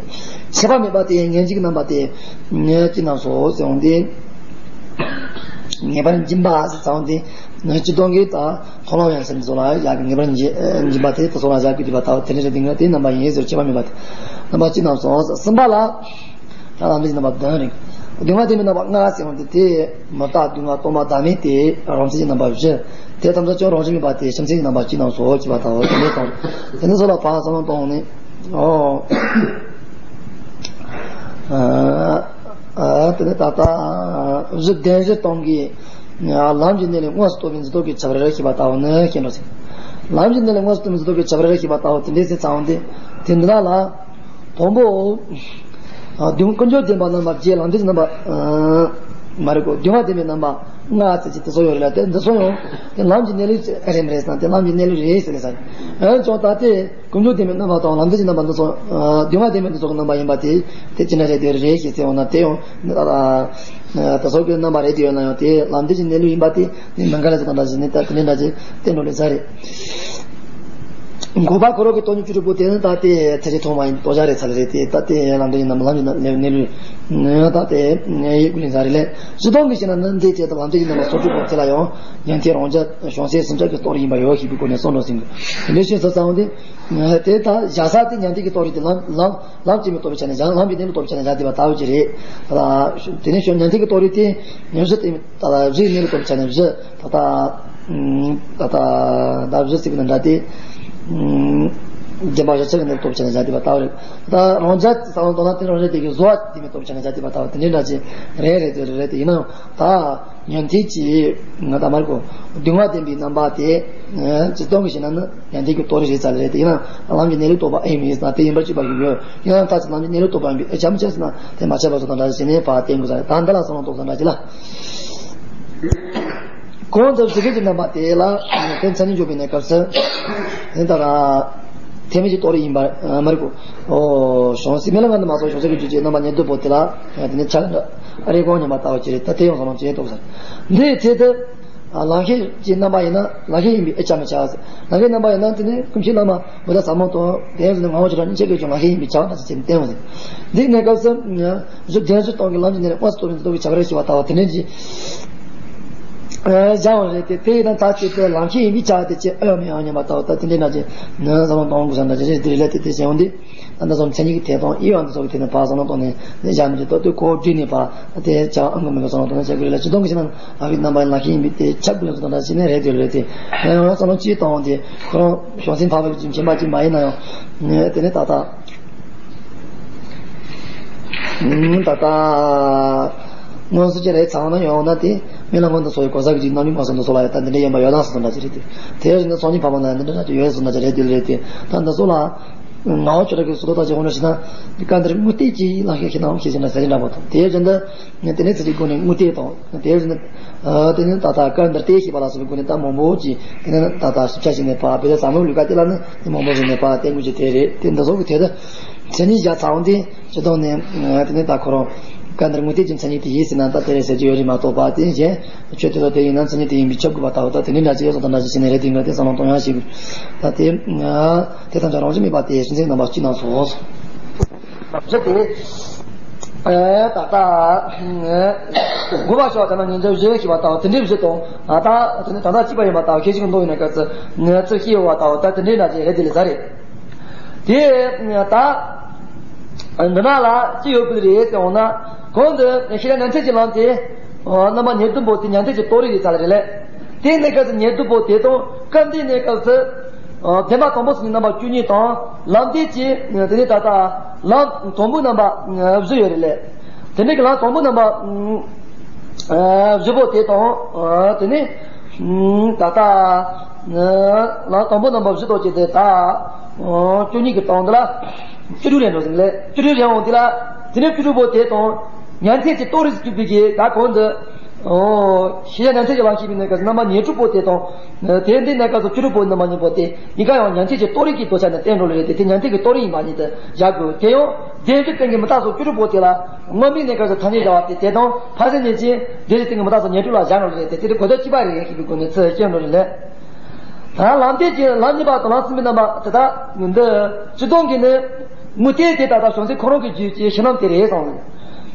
ཁྱད་པར་མེད་པ་དེ་ངེས་འབྱིན་གྱི་རྣམ་པ་དེ་ཅི་རྣམས་སོ་ཟེར་འོང་དེ། ངེས་པར་འབྱིན་པ་ཟེར་ཙང་དེ། སྤྱིར་བཏང་གི་ད་མཐོང་ལམ་ཡང་སེམས་སོགས་ལ་ཡག་གི་ངེས་པར་འབྱིན་འབྱིན་པ་དེ་ད་སོགས་ལ་ཡག་གི་དུས་པ་ལྟ་བུ་དེ་འདྲ་རེད། དེ་ངེས་དེ་རྣམ་པ་ཡིན་ཟེར། ཁྱད་པར་མེད་པ་དེ་རྣམ་པ་ཅི་རྣམས་སོ། གསུམ་པ་ལ་ད་ལམ་འབྲས་ཀྱི་རྣམ་པ་བདུན་རེད། སྡུག་བསྔལ་བདེན་པའི་རྣམ་པ་ལྔ་ཟེར་བ་དེ་དེ་མི་རྟག་སྡུག་བསྔལ་སྟོང་པ་བདག་མེད་དེ་རང་མཚན་གྱི་རྣམ་པ་བཞི། དེ་ཐམས་ཅད་ཀྱང་རང་བཞིན་མེད་པ་དེ་ཕྱི་མཚན་གྱི་རྣམ་པ་ཅི་རྣམས་སོ་ཞེས་པ་ལྟ་བུ་དེ་འདྲ་དང་། དེ་ནས་སོགས་ལ་ཕར་བསམ་བློ་གཏོང་ནས། ཨོ། ཨ་དེ་ནས་ད་ལྟ་བཞི་བདེན་བཞི་སྟོང་གི་ལམ་གྱི་གནས་ལུགས་དངོས་སུ་རྟོགས་པའི་འཛིན་རྟོག་གི་ཁྱད་པར་ཞེས་པ་ལྟ་བུ་ནི་ཤེས་འགྲོ་ཟིན། ལམ་གྱི་གནས་ལུགས་དངོས་སུ་རྟོགས་པའི་འཛིན་རྟོག་གི་ཁྱད་པར་ཞེས་པ་ལྟ་བུ་དེ་འདྲའི་ཚེ་ཚང་བ་འདི། དེ་འདི་དག་ལ་དང་པོ། ཨ་སྡུག་ཀུན་འབྱུང་བདེན་པའི་རྣམ་པ་བརྒྱད། ལམ་འབྲས་ཀྱི་རྣམ་པ་ཨ་མ་རེད་གོ། སྡུག་བསྔལ་བདེན་པའི་རྣམ་པ་ལྔ་ཟེར་གྱི་དེ་ཚོ་ཡོད་རེད་ལ། དེ་འདི་ཚོ་ཡང་དེ་ལམ་གྱི་གནས་ལུགས་རེད་མ་རེད་ཟེར་ན། དེ་ལམ་གྱི་གནས་ལུགས་རེད་ཟེར་ནས་ཟེར། འོན་ཀྱང་ད་ལྟའི་ཀུན་འབྱུང་བདེན་པའི་རྣམ་པ་དང་ལམ་འབྲས་ཀྱི་རྣམ་པ་འདི་ཚོ། ཨ་སྡུག་བསྔལ་བདེན་པའི་འདི་ཚོ་གི་རྣམ་པ་ཡིན་པ་དེ་དེ་ཅི་འདྲ་རེད། དེ་རེད་ཞེས་ཟེར་འོང་ན། དེ་ཡང་ད་ལྟ་ཚོགས་ཀྱི་རྣམ་པ་རེད་དེ་ཡོད་ན་ཡང་། དེ་ལམ་འབྲས་ཀྱི་གནས་ལུགས་ཡིན་པ་དེ་ནི་མི་འགལ་ལ་ཟེར་དང་འདྲ་ཞིག་ནི་ད་དེ་འདྲ་འདྲ་ཞིག་བསྟན་འགྲོ་ལེ་ཚ་རེད། འགོག་པ་ཁོ་རང་གི་སྟོང་ཉིད་བཅུ་དྲུག་པོ་དེ་ནི་ད་དེ་ཐེ་རེ་ཐོག་མ་ཡིན་ལྟོ་བྱ་རེད་ཚ་ལེ་རེད་དེ། ད་དེ་ལམ་འབྲས་ཀྱི་རྣམ་པ་ལམ་གྱི་གནས་ལུགས་ད་དེ་ཡིད་ཀུན་ལེ་ཚ་རེད་ལེ། སྤྱིར་བཏང་གི་བཤད་ན་ནི་འདི་དེ་ད་ལམ་འབྲས་ཀྱི་རྣམ་པ་སོ་དྲུག་པོ་དེ་ལ་ཡང་ཉན་ཐོས་རང་རྒྱལ་བྱང་སེམས་སེམས་ཅན་གྱི་སྟོབས་ཡིན་པ་ཡོད་ཞེས་པའི་སྒོ་ནས་གསུངས་འགྲོ་ཟིན། དེ་འདྲ་ཞིག་ས་ཚང་དེ། དེ་ལྟར་བཞག་ས་དེ་ཉན་ཐོས་ཀྱི་རྟོགས་རིགས་དེ་ལམ་ལམ་ལམ་སྐྱེ་མེད་རྟོགས་པའི་ཆ་ནས་བཞག་ལམ་གྱི་གནས་ལུགས་རྟོགས་པའི་ཆ་ནས་བཞག་བསྡད་པ་ལྟ་བུ་ཅིག་རེད། ད་དེ་ནས་ཤོག་ཉན་ཐོས་ཀྱི་རྟོགས་རིགས་དེ་ཉན་བཞི་དེ་ད་བཞིའི་གནས་ལུགས་རྟོགས་པའི་ཆ་ནས་བཞི། ད་ལྟ་ད་ལྟ་ད་བཞི་ཟེར་གྱི་ན་འདྲ་སྟེ། བདེན་པ་བཞི་ཆར་གྱི་གནས་ལུགས་རྟོགས་པའི་ཆ་ནས་བཞག་བསྡད་པ་ལྟ་བུ་རེད། ད་རང་རྒྱལ་གྱི་ས་བོན་དང་ན་དེ་རང་རྒྱལ་དེ་གི་བཟོ་བ་དེ་མེད་རྟོགས་པའི་ཆ་ནས་བཞག་བསྡད་པ་ལྟ་བུ་དེ་འདྲའི་འདྲ་ཅིག་རེད་རེད་དེ་རེད་དེ། ཡིན་ནའང་ད། ཉན་ཐོས་ཀྱིས་ང་ད་མར་གོ། སྡུག་བསྔལ་བདེན་པའི་རྣམ་པ་དེ། སྤྱིར་བཏང་གི་བཤད་ན་ནི་ཉན་ཐོས་ཀྱི་རྟོགས་རིགས་རེད་ཚ་ལེ་རེད་དེ། ཡིན་ནའང་ལམ་གྱི་གནས་ལུགས་རྟོགས་པ་ཨེ་མིན་ཟེར་ན་དེ་ཡིན་པར་གཅིག་པ་ཞིག་ཡོད། ཡིན་ནའང་ད་ཅི་ལམ་གྱི་གནས་ལུགས་རྟོགས་པ་ཡིན་པའི་ཨེ་ཆ་མི་ཆ་ཟེར་ན་དེ་མ་ཆ་བ་སོགས་དང་འདྲ་ཞིག་ནས་ཕར་བསྟན་དགོས་ས་རེད། ད་འདི་ལ་བསམ་བློ་གཏོང་ས་འདྲ་ཅི་ལ། གོང་དུ་གཟུགས་ཅན་གྱི་རྣམ་པ་དེ་ལ་དེ་མཚན་ཉིད་འཇོག་པའི་གནས་སྐབས་སུ། དེ་ལྟར་ཐེག་དམན་གྱི་རྟོགས་རིགས་ཡིན་པ་མ་རེད་གོ། ཨོ་བྱང་སེམས་མི་ལ་ངང་དུ་མ་སོགས་བྱང་སེམས་ཀྱི་རྒྱུད་ཀྱི་རྣམ་པ་ཉེར་བདུན་པོ་དེ་ལ་དེ་ནི་ཆ་འདྲ་རེ་སྐོང་ཉམས་པ་ལྟ་བུ་ཅི་རེད། ད་དེ་ཡང་བསམ་བློ་ཅི་ཡང་གཏོང་ས་རེད། འདིའི་ཚེ་དུ། ལམ་ཤེས་ཀྱི་རྣམ་པ་ཡིན་ན་ལམ་ཤེས་ཡིན་པའི་ཨེ་ཆ་མི་ཆ་ཟེར། ལམ་ཤེས་རྣམ་པ་ཡིན་ན་དེ་ནི་ཀུན་མཁྱེན་བླ་མ་བུདྡྷ་ཟབ་མོ་དང་དེ་ཡང་ཟེར་ན་ངག་དབང་ཆོས་གྲགས་གཉིས་ཆར་གྱི་ཀྱང་ལམ་ཤེས་ཡིན་པའི་ཆ་བ་ན་ཟེར་བསྟན་འོང་ཟེར། འདིའི་གནས་སྐབས་སུ། གཟུགས་བདེན་བཞི་སྟོང་གི་ལམ་གྱི་གནས་ལས་དངོས་སུ་རྟོགས་པའི་ཁྱད་པར་ཞེས་པ་ལྟ་བུ་དེ་འདྲ་ཅིག་བཞག་འོང་རེད་དེ། དེ་ཡིན་ན་ད་ཅི་ལྟར་ལམ་ཤེས་ཡིན་པའི་ཆ་དེ་ཅི་ཨེ་ཡོང་མི་ཡོང་སྙམ་པ་ལྟ་བུ་ད་དེ་འདྲའི་ན་ཅི་ནི་བསམ་བློ་གཏོང་དགོས་ས་འདྲ་ཅི་རེད། དེ་རེད་ལ་དེ་དེ་བྱས་འོང་དུས། ད་ལྟ་སོགས་མཚན་ཉིད་ཀྱི་དེ་དང་དབྱེ་བ་འདི་སོགས་ཀྱི་ཐད་ནས་ཕར་བསམ་བློ་གཏོང་ནས་འདི་བཞག་མི་འདུག་ད་དུས་གོ་བསྒྲིགས་ནས་ཕར་དེ་ཅང་ཨང་གི་མི་གི་བསམ་བློ་གཏོང་ནས་བྱ་དགོས་རེད་ལ། སྤྱིར་བཏང་གི་བྱས་ན་ལམ་ཤེས་ཡིན་པའི་དེ་ཁྱབ་དགོས་ལ་སོགས་དང་འདྲ་ཞིག་ནས་རེད་དེ་རེད་དེ། ཡང་བསམ་བློ་ཅིག་གཏོང་འོང་དེ་ཁོ་རང་བྱང་སེམས་འཕགས་པའི་གི་མཁྱེན་པ་ཅིག་མ་ཡིན་ན་ཡང་དེ་ནས་ད་ལྟ་ད་ལྟ་མངོན་སུམ་ཅིག་རེད་ཚང་ན་ཡོང་ན་དེ་མི་ལ་མངོན་དུ་སོགས་པའི་གོ་ས་གི་ཅིག་རྣམ་སྨིན་མངོན་སུམ་དུ་སོགས་ལ་ཡང་ད་འདི་འདྲའི་ཡོན་པ་ཡོད་ན་སོགས་དང་འདྲ་ཅིག་རེད་དེ། དེ་བཞིན་དུ་ཚོགས་གཉིས་འཕགས་པ་ན་ཡང་འདི་འདྲ་འདྲ་ཅིག་ཡོད་སོགས་འདྲ་ཅིག་རེད་དེ་རེད་དེ། ད་འདི་སོགས་ལ། ངག་དབང་ཆོས་གྲགས་ཀྱི་སོ་ཐོག་དང་བཅས་དབང་དུ་བྱས་ན། སྐབས་འདིར་དངོས་བསྟན་གྱི་ལམ་ཤེས་ཤེས་དང་ཤེས་བཞིན་ལ་ཟེར་གྱི་འདྲ་པོ་དང་། དེ་བཞིན་དུ་དེ་ནས་ཚིག་གི་སྒོ་ནས་དངོས་བསྟན་དང་། དེ་བཞིན་དུ་དེ་ནས་ད་ལྟ་སྐབས་འདིར་བསྟན་ཞེས་པ་ལ་སོགས་པའི་སྒོ་ནས་ད་མང་པོ་ཅིག་དེ་ནས་ད་ལྟ་ཞིབ་ཆ་ཞིག་ནས་ཕར་བོད་ཟབ་མོའི་ལུས་ཀ་དེ་ལ་ནི་མང་པོ་ཞིག་ནས་ཕར་བསྟན་དགོས་ཀྱི་དེ་རེད་དེ། འདི་སོགས་ཀྱི་དེ་དུ་མཚན་ཉིད་བཞག་ཚར་འོང་དེ་སྤྱིར་བཏང་ནས་དེ་ནས་ད་ཁོ་རང་སྐབས་འདིར་དངོས་བསྟན་གྱི་མཚན་ཉིད་དེ་ཡིན་ཟེར་ན་ད་དེ་རེད་ཟེར་གྱི་ཡོད་རེད་མ་གཏོགས་པ་དེ་གཞན། ཆོས་དེ་ལ་དེ་ཡིན་ན་མཚན་ཉིད་དེ་ཡིན་པས་ཁྱབ་དགོས་པ་ལྟ་བུ་ད་དེ་འདྲའི་འདྲ་ཅིག་ཡོད་ས་དང་འདྲ་ཅིག་བྱས་ནས་རེད་དེ་ངས་དེ་བསམ་བློ་གཏོང་ཡག་ཞིག་ད་དེ་དེ་ཐམས་ཅད་རང་བཞིན་མེད་པ་དེ་སེམས་ཅན་རྣམ་པ་སྤྱི་རྣམས་སོ། བཞི་དེ་ད་ལྟ་དགུ་པ་ཞོག་དེ་ན་ཉིན་རྒྱབ་བཞི་ཞེས་པ་ལྟ་བུ་དེ་འདྲའི་བཞི་དང་ད་ལྟ་དེ་ནི་ད་ལྟ་གཅིག་པ་ཡིན་པ་ལྟ་བུ་ཁྱད་གཞི་གི་མདོ་ཡིན་ན་སྐབས་སུ་ནི་ཚུར་ཤེས་ཡོད་པ་ལྟ་བུ་ད་དེ་འདྲའི་འདྲ་ཅིག་རེད་དེ་ལས་ཟ་རེད། དེ་ད། འདི་ན་ལ་ཅི་ཡོད་པའི་རེད་ཟེར་འོང་ན། གོང་དུ་ཤེས་རབ་ཉན་ཐོས་ཀྱི་ལམ་དེ། རྣམ་པ་ཉེར་བདུན་པོ་དེ་ཉན་ཐོས་ཀྱི་རྟོགས་རིགས་ཡིན་ས་ལ་རེད་ལས། དེའི་གནས་སྐབས་སུ་ཉེར་བདུན་པོ་དེ་དང་སྐབས་འདིའི་གནས་སྐབས་སུ། བདེན་པ་དང་པོ་ཟེར་ནས་རྣམ་པ་བཅུ་གཉིས་དང་ལམ་འབྲས་ཀྱི་དེ་ནས་ད་ལྟ་ལམ་དང་པོའི་རྣམ་པ་བཞི་ཡོད་རེད་ལས། དེ་འདྲའི་གི་ལམ་དང་པོའི་རྣམ་པ་བཞི་པོ་དེ་དང་དེ་ནས། ད་ལྟ་ལམ་དང་པོ་རྣམ་པ་བཞི་ཐོག་བཅད་དེ་ད་བཅུ་གཉིས་ཀྱི་སྟེང་དེ་ལ་བཅུ་དྲུག་རེད་འགྲོ་ཟིན་ལས། བཅུ་དྲུག་རེད་འོང་དེ་ལ་དེ་ནས་བཅུ་དྲུག་པོ་དེ་དང་ཉན་ཐོས་ཀྱི་རྟོགས་རིགས་སུ་གྱུར་པའི་གི་ད་གོང་དུ་ཤེས་བྱ་ཉན་ཐོས་ཀྱི་ལམ་ཤེས་པའི་གནས་སྐབས་སུ་རྣམ་པ་ཉེར་དྲུག་པོ་དེ་དང་། དེ་འདི་གནས་སྐབས་སུ་བཅུ་དྲུག་པོ་རྣམ་པ་གཉིས་པོ་དེ་གཉིས་ཀ་ཡང་ཉན་ཐོས་ཀྱི་རྟོགས་རིགས་ཀྱི་དོན་ཆ་ནས་བསྟན་འགྲོ་ལེ་རེད་དེ། དེ་ཉན་ཐོས་ཀྱི་རྟོགས་རིགས་ཡིན་པ་ཉིད་དུ་བཞག་དགོས། དེ་ཡང་བདེན་བཞིའི་སྟེང་གི་མུ་མཐའ་སོགས་བཅུ་དྲུག་པོ་དེ་ལ་དངོས་མིང་གནས་སྐབས་སུ་ཐ་སྙད་བྱ་བ་དེ་དེ་དང་ཕར་ཕྱིན་ཉིད་ཀྱི་བདེན་བཞིའི་སྟེང་གི་མུ་མཐའ་སོགས་ཉེར་དྲུག་ལ་བཞག་འགྲོ་ལེ་རེད་དེ། དེ་དེ་གོ་དོན་གཅིག་པ་རེད་ཡིན་ཞེས་པའི་སྒོ་ནས་ཚུལ་བཤད་འགྲོ་ལེ་རེད། ད་ལམ་འདས་ཀྱི་ལམ་གཉིས་པ་དང་ལམ་གསུམ་པའི་རྣམ་པ་དེ་དག་འདི་སྤྱིར་བཏང་གི་ནི་དངོས་བསྟན་དེ་ད་ལྟ་བྱང་སེམས་ཁོ་རང་གི་རྒྱུད་ཀྱི་ཕྱི་ནང་དེ་རེད་གསུངས།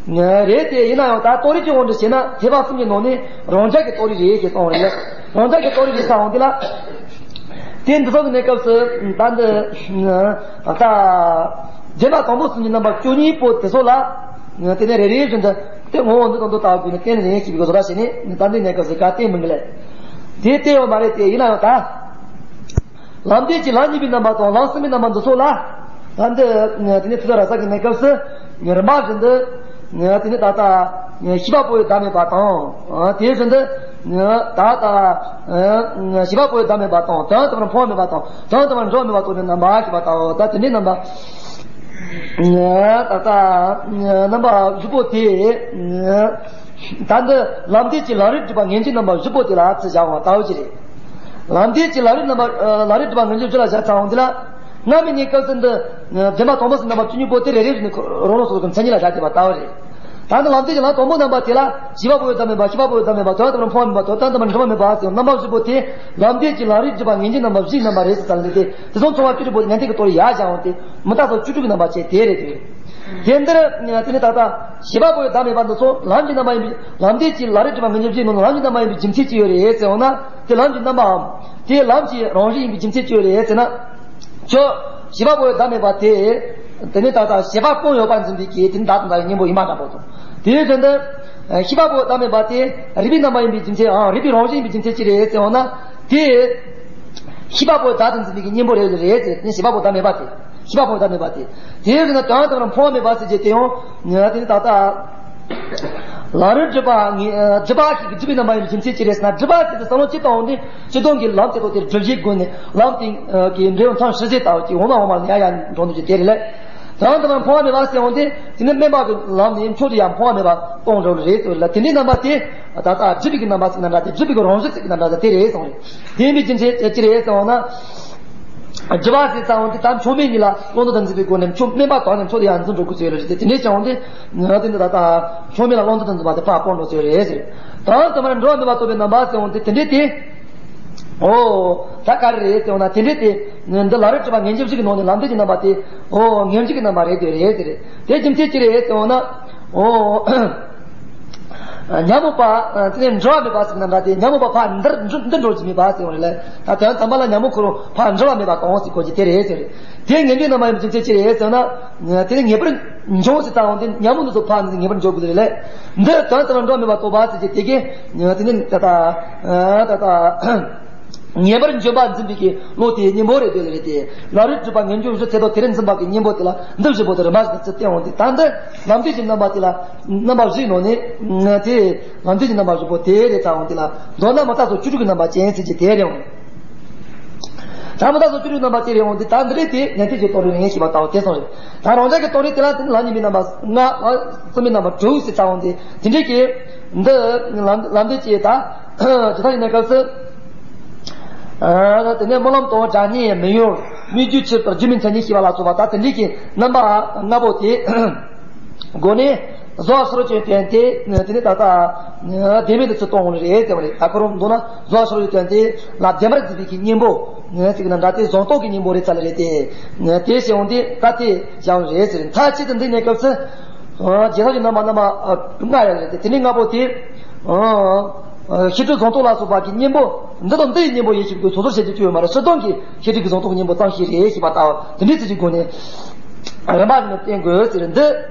རེད་དེ་ཡིན་ན་ཡང་ད་རྟོགས་རིགས་ཀྱི་དབང་དུ་བྱས་ན་ཐེག་པ་གསུམ་གྱི་ནང་ནས་རང་རྒྱལ་གྱི་རྟོགས་རིགས་རེད་ཅེས་གསུངས་རེད། རང་རྒྱལ་གྱི་རྟོགས་རིགས་རེད་ས་འོང་དེ་ལ། དེ་འདི་ཚོ་གི་གནས་སྐབས་སུ་ད་འདི་ད་བདེན་པ་དང་པོ་གསུམ་གྱི་རྣམ་པ་བཅུ་གཉིས་པོ་དེ་ཚོ་ལ་དེ་ནས་རེ་རེ་བཞིན་དུ་དེ་ངོ་བོ་འདི་དང་འདི་ལྟ་བུ་ནི་བསྟན་རེ་ཞིག་གི་བཟོ་འདྲ་བྱས་ནས་ད་འདི་གནས་སྐབས་སུ་ག་བསྟན་མི་འགི་ལས། དེ་བསྟན་ཡོད་མ་རེད་དེ་ཡིན་ན་ཡང་ད། ལམ་འདས་ཀྱི་ལམ་གཉིས་པའི་རྣམ་པ་དང་ལམ་གསུམ་པའི་རྣམ་པ་འདི་ཚོ་ལ། ད་འདི་དེ་ནས་ཐུགས་ར་ས་གི་གནས་སྐབས་སུ་རིམ་པ་བཞིན་དུ་དེ་ནས་ད་ལྟ་ཤེས་པ་པོ་ཡི་བདག་མེད་པ་དང་དེ་བཞིན་དུ་ད་ལྟ་ཤེས་པ་པོ་ཡི་བདག་མེད་པ་དང་དོན་དམ་པར་འཕོ་བ་མེད་པ་དང་དོན་དམ་པར་འགྱུར་བ་མེད་པ་དང་ནི་རྣམ་པ་ཤེས་པ་དང་ད་དེ་འདྲའི་རྣམ་པ། ད་ལྟ་རྣམ་པ་བཞི་པོ་དེ། ད་འདི་ལམ་འདས་ཀྱི་ལམ་རིམ་སྒྲུབ་པ་ངེས་འབྱུང་རྣམ་པ་བཞི་པོ་དེ་ལ་ཚུར་བཞག་འོང་བ་ལྟ་བུ་ཅིག་རེད། ལམ་འདས་ཀྱི་ལམ་རིམ་རྣམ་པ་ལམ་རིམ་སྒྲུབ་པ་ངེས་འབྱུང་བཞི་ལ་བཞག་ཚར་འོང་དེ་ལ། སྔ་མའི་གནས་སྐབས་སུ་འདི་བདེན་པ་དང་པོ་གསུམ་རྣམ་པ་བཅུ་གཉིས་པོ་དེ་རེ་རེ་བཞིན་དུ་རང་རང་སོ་སོ་གི་མཚན་ཉིད་ལ་བཞག་བསྡད་པ་ལྟ་བུ་རེད། ད་ནི་ལམ་འདས་ཀྱི་ལམ་དང་པོ་རྣམ་པ་དེ་ལ་ཤེས་པ་པོ་ཡི་བདག་མེད་པ་ཤེས་པ་པོ་ཡི་བདག་མེད་པ་དོན་དམ་པར་འཕོ་བ་མེད་པ་དང་དོན་དམ་པར་འགྱུར་བ་མེད་པ་ཟེར་རྣམ་པ་བཞི་པོ་དེ་ལམ་འདས་ཀྱི་ལམ་རིམ་སྒྲུབ་པ་ངེས་འབྱུང་རྣམ་པ་བཞིའི་རྣམ་པ་རེད་ཟེར་ཙམ་ལས་དེ་དེ་ཚོ་ཚང་མ་བཅུ་དྲུག་པོ་ཉན་ཐོས་ཀྱི་རྟོགས་རིགས་ཡར་བཞག་འོང་སྟེ་མུ་མཐའ་སོགས་བཅུ་དྲུག་གི་རྣམ་པ་བྱས་དེ་རེད་དེ། དེ་འདིར་དེ་ནི་ད་ལྟ་ཤེས་པ་པོ་ཡི་བདག་མེད་པ་འདི་ཚོ་ལམ་གྱི་རྣམ་པ་ཡིན་པའི་ལམ་འདས་ཀྱི་ལམ་རིམ་སྒྲུབ་པ་ངེས་འབྱུང་བཞིའི་ནང་ལ་ལམ་གྱི་རྣམ་པ་ཡིན་པའི་རྒྱུ་མཚན་ཅི་ཡོད་རེད་ཟེར་འོང་ན་དེ་ལམ་གྱི་རྣམ་པའམ་དེ་ལམ་གྱི་རང་བཞིན་ཡིན་པའི་རྒྱུ་མཚན་ཅི་ཡོད་རེད་ཟེར་ན། ཁྱོད་ཤེས་པ་པོ་ཡི་བདག་མེད་པ་དེ། དེ་ནི་ད་ལྟ་ཤེས་པ་སྤངས་ཡོད་པར་འཛིན་པའི་གི་དེ་ནི་བདག་དང་བདག་གི་གཉེན་པོ་ཡིན་པ་འདྲ་པོ་དང་། དེའི་དོན་དུ། ཤེས་པ་པོ་བདག་མེད་པ་དེ་རིག་པའི་རྣམ་པ་ཡིན་པའི་རྒྱུ་མཚན་ཨང་རིག་པའི་རང་བཞིན་ཡིན་པའི་རྒྱུ་མཚན་ཅི་རེད་ཟེར་འོང་ན། དེ། ཤེས་པ་པོ་བདག་ཏུ་འཛིན་པའི་གི་གཉེན་པོ་རེད་རེད་ཟེར་དེ་ནི་ཤེས་པ་པོ་བདག་མེད་པ་དེ། ཤེས་པ་པོ་བདག་མེད་པ་དེ། དེའི་དོན་དུ་དོན་དམ་པར་འཕོ་བ་མེད་པ་ཟེར་རྒྱུ་དེ་ཡང་། དེ་ནི་ད་ལྟ། ལམ་རིམ་སྒྲུབ་པ་ངེས་སྒྲུབ་པ་ཞིག་གི་སྒྲུབ་པའི་རྣམ་པ་ཡིན་པའི་རྒྱུ་མཚན་ཅི་རེད་ཟེར་ན། སྒྲུབ་པ་ཟེར་དུས་བསམ་བློ་གཅིག་བཏང་འོང་དུས་སྤྱིར་བཏང་གི་ལམ་དེ་ཐོག་དེར་སྒྲུབ་བྱེད་སྒོ་ནས་ལམ་དེ་གི་འབྲས་བུ་མཚམས་ཞི་བྱེད་ལྟ་བུ་ཅིག་འོག་མ་འོག་མ་ལ་ཡར་ཡར་འགྲོ་འདུག་ཅིག་དེ་རེད་ལས། དོན་དམ་པར་འཕོ་བ་མེད་པ་ཟེར་འོང་དུས་དེ་ནི་དམན་པ་གི་ལམ་ནས་མཆོག་ཏུ་ཡང་འཕོ་བ་མེད་པ་སྤོང་འགྲོ་རེད་ཟེར་ལ། དེ་འདྲའི་རྣམ་པ་དེ་ད་ལྟ་སྒྲུབ་པའི་གི་རྣམ་པ་ཟེར་ན་འདྲ་སྟེ་སྒྲུབ་པའི་གི་རང་བཞིན་ཟེར་གི་ན་འདྲ་སྟེ་དེ་རེད་གསུངས་རེད། དེ་ཡིན་པའི་རྒྱུ་མཚན་ཅི་རེད་ཟེར་འོང་ན། སྒྲུབ་པ་ཟེར་ཙམ་འོང་དེ་ད་མཆོག་དམན་གཉིས་ལ་བླང་དོར་དང་འཛིན་པའི་སྒོ་ནས་མཆོག་དམན་པ་དག་ནས་མཆོག་ཏུ་ཡང་འཛིན་འགྲོ་དགོས་ཚུལ་རེད་དེ། དེ་འདྲའི་ཙམ་འོང་དེ། ང་དེ་འདི་ད་ལྟ་མཆོག་དམན་ལ་བླང་དོར་དང་འཛིན་པ་དེ་ཕར་སྤོང་འགྲོ་ཚུལ་རེད་ཟེར། དོན་དམ་པར་འགྲོ་བ་མེད་པ་རྟོགས་པའི་རྣམ་པ་ཟེར་འོང་དེ་དེ་འདྲའི་དེ། ཨོ། ད་ག་རེ་རེད་ཟེར་འོང་ན་དེ་འདྲའི་དེ། འདི་ལམ་རིམ་སྒྲུབ་པ་ངེས་འབྱུང་བཞི་གི་ནང་ནས་ལམ་འདས་ཀྱི་རྣམ་པ་དེ། ཨོ་ངེས་འབྱུང་གི་རྣམ་པ་རེད་དེ་རེད་ཟེར། དེ་རྒྱུ་མཚན་ཅི་རེད་ཟེར་འོང་ན། ཨོ། ཉོན་མོངས་པ། དེ་ནས་འགྲོ་བ་མེད་པ་ཟེར་ན་འདྲ་སྟེ་ཉོན་མོངས་པ་ཕར་འདིར་འགྲོ་འདིར་འགྲོ་རྒྱུ་མེད་པ་ཟེར་བ་རེད་ལ། ད་དོན་དམ་པ་ལ་ཉོན་མོངས་ཁོ་རང་ཕར་འགྲོ་བ་མེད་པ་གང་ཟེར་གོ་རྒྱུ་དེ་རེད་ཟེར། དེ་ངེས་འབྱུང་རྣམ་པ་ཡིན་པའི་རྒྱུ་མཚན་ཅི་རེད་ཟེར་ན། དེ་ནི་ངེས་པར་འབྱུང་ཟེར་ཙམ་དེ་ཉོན་མོངས་འདི་ཚོ་ཕར་ངེས་པར་འཇོག་དགོས་རེད་ལ། འདི་དོན་དམ་པར་འགྲོ་བ་མེད་པ་རྟོགས་པ་ཟེར་གྱི་དེ་གས། དེ་ནི་ད་ལྟ། ད་ལྟ། ངེས་པར་འབྱོངས་པ་འཛིན་པའི་གི་བློ་དེའི་གཉེན་པོ་རེད་འདོད་ལེ་རེད་དེ། ལམ་རིམ་སྒྲུབ་པ་ངེས་འབྱུང་བཞི་ཚེ་ཐོག་དེ་རིང་འཛིན་པ་གི་གཉེན་པོ་དེ་ལ་འདི་བཞི་པོ་དེ་རིམ་པ་བཞིན་དུ་བསྟན་འོང་དུས་ད་འདི་ལམ་འདས་ཀྱི་རྣམ་པ་དེ་ལ་རྣམ་པ་བཞིའི་ནང་ནས་དེ་ལམ་འདས་ཀྱི་རྣམ་པ་བཞི་པོ་དེ་རེད་ཙང་འོང་དེ་ལ་མདོར་ན་མུ་མཐའ་སོགས་བཅུ་དྲུག་གི་རྣམ་པ་ཅན་ཟེར་གྱི་དེ་རེད་འོང་། ད་མུ་མཐའ་སོགས་བཅུ་དྲུག་གི་རྣམ་པ་དེ་རེད་འོང་དུས་ད་འདི་རེད་དེ་ཉན་ཐོས་ཀྱི་རྟོགས་རིགས་ངས་ཤེས་པ་ལྟ་བུ་དེ་སོང་རེད། ད་རང་རྒྱལ་གྱི་རྟོགས་རིགས་དེ་ལ་དེ་ནི་ལམ་གཉིས་པའི་རྣམ་པ་ལྔ་ལ་གསུམ་པའི་རྣམ་པ་དྲུག་ཟེར་ཙང་འོང་དེ་དེ་འདྲས་ཀྱི་འདི་ལམ་ལམ་འདས་ཀྱི་ད་ཇི་ལྟར་ཡིན་ན་སྐབས་སུ། ཨ། དེ་ནས་སྨོན་ལམ་དང་སྒྲ་སྙན་མི་གཡོ། སྨོས་རྒྱུའི་ཕྱིར་དང་རྒྱུ་མིན་མཚན་ཉིད་ཤེས་པ་ལ་སོགས་པ་ད་དེ་འདྲའི་གི་རྣམ་པ་ལྔ་པོ་དེ་སྒོ་ནས་གཟུ་བ་ཕྱི་རོལ་ཅན་བསྟན་ཏེ་དེ་ནས་ད་ལྟ་བདེན་མེད་དུ་ཚུར་གཏོང་འོང་ནི་རེད་ཟེར་བ་རེད། ད་ཁོ་རང་མདོར་ན་གཟུ་བ་ཕྱི་རོལ་ཅན་བསྟན་ཏེ་ལ་བདེན་པར་འཛིན་པའི་གི་གཉེན་པོ་ཟེར་གི་ན་འདྲ་སྟེ་གཟུང་རྟོག་གི་གཉེན་པོ་རེད་ཚར་ལེ་རེད་དེ། དེ་བྱས་འོང་དུས་ད་དེ་བྱ་བ་རེད་ཟེར། མཐའ་གཅིག་ཏུ་འདི་གནས་སྐབས་སུ། རྒྱལ་ཐབས་ཀྱི་རྣམ་པ་རྣམ་པ་ལྔ་ཡོད་རེད་དེ། དེ་ནས་ལྔ་པོ་དེ། ཤེས་སྒྲིབ་གཟུང་རྟོག་ལ་སོགས་པ་གི་གཉེན་པོ་འདི་དང་འདི་ཡི་གཉེན་པོ་ཡིན་ཞིང་དུ་སོ་སོར་བཤད་རྒྱུ་ཅི་ཡོད་མ་རེད། སྤྱིར་བཏང་གི་ཤེས་སྒྲིབ་ཀྱི་གཟུང་རྟོག་གི་གཉེན་པོ་ཙམ་ཞིག་རེད་ཞེས་པ་ལྟ་བུ་དེ་འདྲའི་ཚུལ་གྱི་སྒོ་ནས་རིམ་པ་བཞིན་དུ་བསྟན་དགོས་ཟེར། འདི་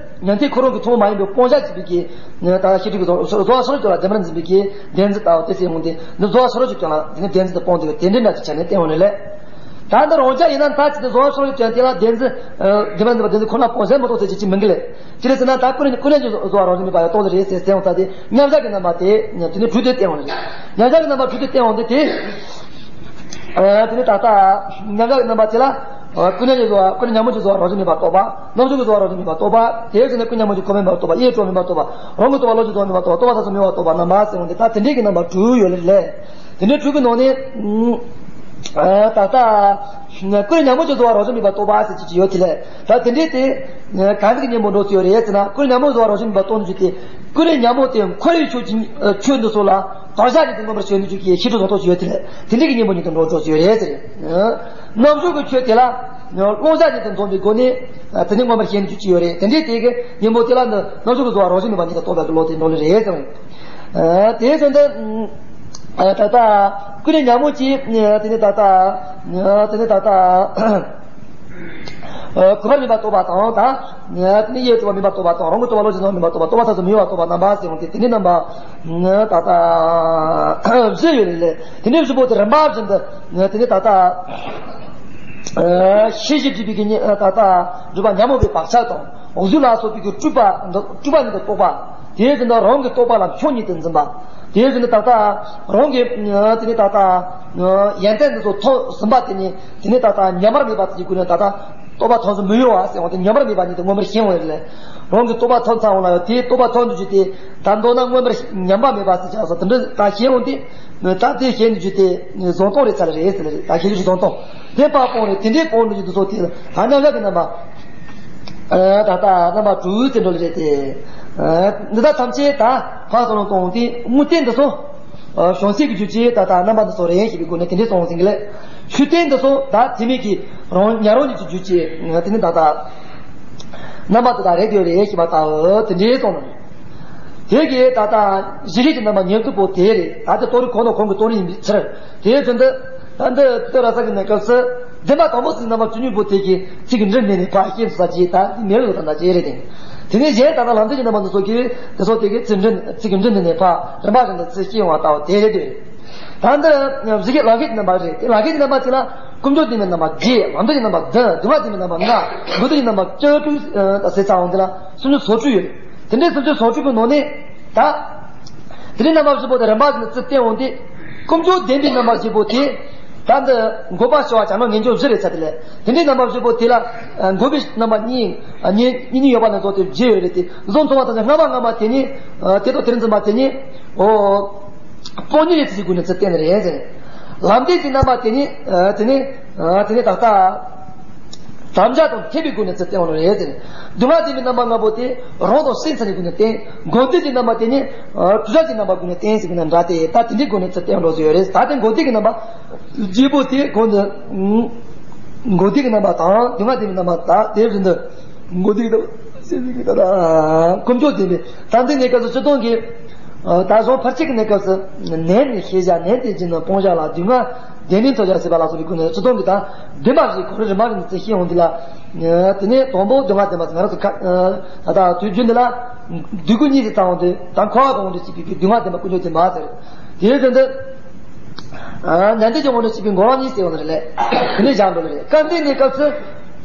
ཉན་ཐོས་ཁོ་རང་གི་ཐུན་མོང་མ་ཡིན་པའི་སྤོང་བྱ་བྱེད་པའི་གི་ད་ཤེས་སྒྲིབ་ཀྱི་གཟུང་གཟུ་བ་ཕྱི་རོལ་ཅན་ལ་བདེན་པར་འཛིན་པའི་གི་བདེན་འཛིན་ལྟ་བུ་དེ་ཟེར་འོང་དེ་འདི་གཟུ་བ་ཕྱི་རོལ་ཅན་ལ་དེ་ནི་བདེན་འཛིན་དུ་སྤོང་དེ་གི་དེ་འདྲའི་འདྲ་ཅིག་བྱས་ནས་བསྟན་འོང་ནས་ལས། ད་འདི་རང་རྐྱ་ཡིན་ན་ད་ཅི་སྟེ་བཟོ་བ་སོགས་ཀྱི་དོན་དེ་ལ་བདེན་འཛིན། ཨ། བདེན་པ་འཛིན་པ་བདེན་འཛིན་ཁོ་ན་སྤོང་ཟད་མི་གཏོགས་ཟེར་གྱི་ཅི་མིན་གི་ལེ། ཅི་རེད་ཟེར་ན་ད་ཀུན་ཀུན་ནས་བཟོ་བ་རང་བཞིན་མེད་པ་ཡང་རྟོགས་ལེ་རེད་ཟེར་ཟེར་ཡོང་ས་དེ་མཉམ་བཞག་གི་རྣམ་པ་དེ་དེ་ནི་འཁྲུལ་དུ་བསྟན་འོང་ནི་རེད། མཉམ་བཞག་གི་རྣམ་པ་འཁྲུལ་དུ་བསྟན་འོང་དེ་དེ། ཨ། དེ་ནི་ད་ལྟ་མཉམ་བཞག་གི་རྣམ་པ་དེ་ལ། ཨ། ཀུན་ནས་བཟོ་བ་ཀུན་ནས་ཉོན་མོངས་ཀྱི་བཟོ་བ་རང་བཞིན་མེད་པར་རྟོགས་པ། རྣམ་གཞག་གི་བཟོ་བ་རང་བཞིན་མེད་པར་རྟོགས་པ། དེ་བཞིན་ནི་ཀུན་ཉོན་མོངས་ཀྱི་གོ་མེད་པར་རྟོགས་པ། ཡེ་གྲོགས་མེད་པར་རྟོགས་པ། རང་གི་རྟོག་པ་བློ་གཅིག་རྟོགས་མེད་པར་རྟོགས་པ། རྟོག་པ་མཐའ་ཙམ་མེད་པར་རྟོགས་པ་རྣམ་པ་ཟེར་འོང་དེ་ད་དེ་འདྲའི་གི་རྣམ་པ་དྲུག་ཡོད་ལེ་ལེ། དེ་འདྲའི་དྲུག་གི་ནང་ནས། ཨ། ད་ལྟ་ཀུན་ཉོན་མོངས་ཀྱི་བཟོ་བ་རང་བཞིན་མེད་པར་རྟོགས་པ་ཟེར་གྱི་ཅིག་ཡོད་དེ་ལས། ད་དེ་འདྲའི་དེ་གང་ཟག་གི་གཉེན་པོ་འགྲོ་སྲིད་ཡོད་རེད་ཟེར་ན། ཀུན་ཉོན་མོངས་བཟོ་བ་རང་བཞིན་མེད་པར་རྟོགས་ནུས་ཀྱི་དེ། ཀུན་ཉོན་མོངས་དེ་འཁོར་བའི་ཆོས་ཀྱི་ཆོས་འདི་ཚོ་ལ་དོར་བྱ་ཉིད་དུ་མངོན་པར་བྱེད་ནུས་ཀྱི་ཤེས་སྒྲིབ་སྦྱོང་རྟོག་ཅིག་ཡོད་དེ་ལས། དེ་འདྲའི་གི་གཉེན་པོ་ཉིད་དུ་འགྲོ་འགྲོ་སྲིད་ཡོད་རེད་ཟེར། རྣམ་གཞག་གི་ཆོས་དེ་ལ་བླང་བྱ་ཉིད་དུ་འཛོམས་པའི་སྒོ་ནས་དེ་ནི་མངོན་པར་ཤེས་ནུས་ཀྱི་ཡོད་རེད། དེ་འདྲའི་དེ་གི་གཉེན་པོ་དེ་ལ་ནི་རྣམ་གཞག་གི་བཟོ་བ་རང་བཞིན་མེད་པ་ཉིད་དུ་རྟོགས་པའི་བློ་དེ་འགྲོ་ལེ་རེད་ཟེར། ཨ། དེ་བཞིན་དུ། ཨ། ད་ལྟ་ཀུན་ནས་ཉོན་མོངས་ཀྱི། དེ་ནི་ད་ལྟ། དེ་ནི་ད་ལྟ། ཨ། གོས་པར་མིན་པར་རྟོགས་པ་དང་། ད་དེ་ནི་ཡེ་གྲོགས་མིན་པར་རྟོགས་པ་དང་། རང་གི་རྟོག་པ་བློ་གཅིག་རྟོགས་མིན་པར་རྟོགས་པ། རྟོག་པ་མཐའ་ཙམ་མེད་པར་རྟོགས་པ་རྣམ་པ་ཟེར་འོང་དེ་དེ་ནི་རྣམ་པ། ད་ལྟ་བཞི་ཡོད་ལེ་ལེ། དེ་ནི་བཞི་པོ་དེ་རིམ་པ་བཞིན་དུ། དེ་ནི་ད་ལྟ། ཨ། ཤེས་བྱའི་སྒྲིབ་པའི་གི་ཉེ། ད་ལྟ་སྒྲིབ་པ་ཉོན་མོངས་པའི་བག་ཆགས་དང་། གཟུགས་ལ་སོགས་པའི་གི་སྤྲུལ་པ་འདི་སྤྲུལ་པ་ཉིད་དུ་རྟོགས་པ། དེ་བཞིན་དུ་རང་གི་རྟོག་པ་ལ་ཁྱོན་ཉིད་དུ་འཛིན་པ། དེ་བཞིན་དུ་ད་ལྟ་རང་གི། དེ་ནི་ད་ལྟ་ཡོན་ཏན་འདི་ཚོ་ཐོབ་ཟིན་པ་དེ་ནི། དེ་ནི་ད་ལྟ་ཉམས་པར་མེད་པ་དེ་ཀུན་ནས་ད་ལྟ་རྟོགས་པ་ཐོབ་ཟིན་མི་ཡོང་བ་ཟེར་བ་དེ་ཉམས་པར་མེད་པ་ཉིད་དུ་མངོན་པར་ཤེས་འོང་ཡོད་ལེ། རང་གི་རྟོགས་པ་ཐོབ་ཚར་འོང་ལ་ཡང་དེའི་རྟོགས་པ་ཐོབ་འདུག་ཅིག་དེ། ད་མདོར་ན་མངོན་པར་ཉམས་པ་མེད་པ་ཟེར་ཀྱང་སོ་དེ་འདྲ་ད་ཤེས་འོང་དེ། ད་དེ་ཤེས་འདུག་ཅིག་དེ་བཟང་སྟོང་རེད་ཚར་རེད་ཟེར་ལེ་རེད། ད་ཤེས་རིག་བཟང་སྟོང་དེ་པ་སྤོང་རེད། དེ་འདྲའི་སྤོང་འདུག་ཅིག་དུ་སོ་དེ་ད་རྣམ་གཞག་གི་རྣམ་པ། ཨ། ད་ལྟ་རྣམ་པ་དྲུག་དེ་འགྲོ་ལེ་རེད་དེ། ཨ། འདི་དག་ཐམས་ཅད་ད་ཕར་སོང་ལ་གཏོང་དེ་དངོས་བསྟན་འདི་སོ། ཨ། བྱང་སེམས་ཀྱི་རྒྱུད་ཀྱི་ད་ལྟ་རྣམ་པ་འདི་ཚོ་རེད་ཞེས་པའི་སྒོ་ནས་དེ་འདྲའི་གསུངས་ཟིན་གི་ལེ། ཆོས་བསྟན་འདི་ཚོ་ད་དེ་མིག་གི་རང་ཉ་རང་ཉིད་ཀྱི་རྒྱུད་ཀྱི་དེ་ནི་ད་ལྟ་རྣམ་པ་དེ་དག་རེད་དེ་རེད་ཞེས་པ་ལྟ་བུ་དེ་འདྲའི་གསུངས་ནས། དེ་གི་ད་ལྟ་གཞི་ཤེས་ཀྱི་རྣམ་པ་ཉེར་དྲུག་པོ་དེ་རེད། ད་ལྟ་རྟོགས་རིགས་གོང་དང་གོང་གི་རྟོགས་རིགས་ཡིན་པའི་ཕྱིར། དེའི་དོན་དུ་ད་འདི་ལྟོས་ར་ས་གི་གནས་སྐབས་སུ་བདེན་པ་དང་པོ་ཚིག་རྣམ་པ་བཅུ་གཉིས་པོ་དེ་གི་ཚིག་གི་འབྲུ་འདི་ནས་ཕར་ཤེས་སུ་ས་ཅི་ད་མེད་ལོ་ད་ད་ཅི་རེད་དེ། དེ་ནས་གཞན་ད་ལྟ་ལམ་བདེན་གྱི་རྣམ་པ་འདི་ཚོ་གི་དེ་ཚོ་དེ་གི་ཚིག་འབྲུ་ཚིག་གི་འབྲུ་འདི་ནས་ཕར་རིམ་པ་བཞིན་དུ་ཚིག་ཤེས་ཡོང་བ་ལྟ་བུ་དེ་རེད་དེ། ད་འདི་གཞི་ཤེས་ལམ་ཤེས་ཀྱི་རྣམ་པ་རེད་དེ། ལམ་ཤེས་ཀྱི་རྣམ་པ་ཅི་ལ་ཀུན་འབྱུང་བདེན་པའི་རྣམ་པ་བརྒྱད། ལམ་བདེན་གྱི་རྣམ་པ་བདུན། སྡུག་བསྔལ་བདེན་པའི་རྣམ་པ་ལྔ། དགོས་འདོད་ཀྱི་རྣམ་པ་བཅུ་དྲུག་ད་ཟེར་ཚར་འོང་དེ་ལ་སུམ་ཅུ་སོ་དྲུག་ཡོད། དེ་འདྲའི་སུམ་ཅུ་སོ་དྲུག་གི་ནང་ནས་ད། དེ་ནས་རྣམ་པ་བཞི་པོ་དེ་རིམ་པ་བཞིན་དུ་ཚུར་བསྟན་འོང་དུས། ཀུན་འབྱུང་བདེན་པའི་རྣམ་པ་བཞི་པོ་དེ། ད་འདི་འགོག་པ་ཞི་བ་བྱ་སྙོམས་ངེས་འབྱུང་བཞི་རེད་ཚར་དེ་ལས། དེ་འདྲའི་རྣམ་པ་བཞི་པོ་དེ་ལ། འགོག་པའི་རྣམ་པ་གཉིས། གཉིས་གཉིས་ཡོད་པ་ནི་རྫོགས་ཏེ་བརྒྱད་ཡོད་རེད་དེ། གཟུགས་མཐོང་བ་དང་སྔ་མ་སྔ་མ་དེ་ཉིད། དེ་དང་དེར་འཛིན་པ་དེ་ཉིད། འོ། སྤང་གཉེན་ལས་ཚིག་གི་སྒོ་ནས་ཚུར་བསྟན་ནི་རེད་ཟེར། ལམ་བདེན་གྱི་རྣམ་པ་དེ་ཉིད། དེ་ནི། དེ་ནི་ད་ལྟ། དམ་བཅའ་དང་མཐུན་པའི་སྒོ་ནས་ཚུར་བསྟན་པ་རེད་ཟེར། སྡུག་བསྔལ་བདེན་པའི་རྣམ་པ་ལྔ་པོ་དེ་རང་དང་སེམས་ཚང་གི་སྒོ་ནས་བསྟན། དགོས་འདོད་ཀྱི་རྣམ་པ་དེ་ནི་གྲུབ་བྱ་གི་རྣམ་པ་སྒོ་ནས་བསྟན་ཟེར་གི་ན་འདྲ་སྟེ། ད་དེ་འདྲའི་སྒོ་ནས་ཚུར་བསྟན་འགྲོ་བཟོས་ཡོད་རེད། ད་དེ་དགོས་འདོད་ཀྱི་རྣམ་པ་བརྗེ་པོ་དེ་གོང་དུ་དགོས་འདོད་ཀྱི་རྣམ་པ་དང་སྡུག་བསྔལ་བདེན་པའི་རྣམ་པ་དང་དེ་བཞིན་དུ་དགོས་འདོད་ཀྱི་རྣམ་པ་སེམས་ཀྱི་ད་ཀུན་འབྱུང་བདེན་པའི་ད་འདི་གནས་སྐབས་སུ་སྤྱིར་བཏང་གི། ད་གཞུང་ཕལ་ཆེར་གྱི་གནས་སྐབས་སུ་ནན་ནས་ཤེས་བྱ་ནན་ཏན་གྱིས་ནི་སྤོང་བྱ་ལ་སྡུག་བསྔལ་བདེན་མིན་ཐོབ་བྱ་ཟེར་བ་ལ་སོགས་པའི་སྒོ་ནས་སྤྱིར་བཏང་གི་ད་བདེན་པ་ཞིག་གོ་རིམ་རིམ་པ་རིམ་ནས་ཤེས་ཡོང་དུས་ལ། དེ་ནས་དང་པོ་སྡུག་བསྔལ་བདེན་པ་ཟེར་ང་རང་ཚོ་ཁ་ད་ལྟ་དུས་རྒྱུན་འདི་ལ་སྡུག་ཀུན་གཉིས་སུ་བརྩམས་ཏེ་ད་འཁོར་བ་གང་དུ་སྐྱེས་པའི་སྡུག་བསྔལ་བདེན་པ་ཀུན་འབྱུང་བདེན་པ་ཟེར། དེའི་དོན་དུ། ཨ། ནན་ཏན་གྱི་ངོ་ནས་བྱས་པའི་འགོག་ལམ་གཉིས་ཟེར་བ་ནི་རེད། དེ་ནས་བཞག་འགྲོ་ལེ་རེད། སྐབས་འདིའི་གནས་སྐབས་སུ་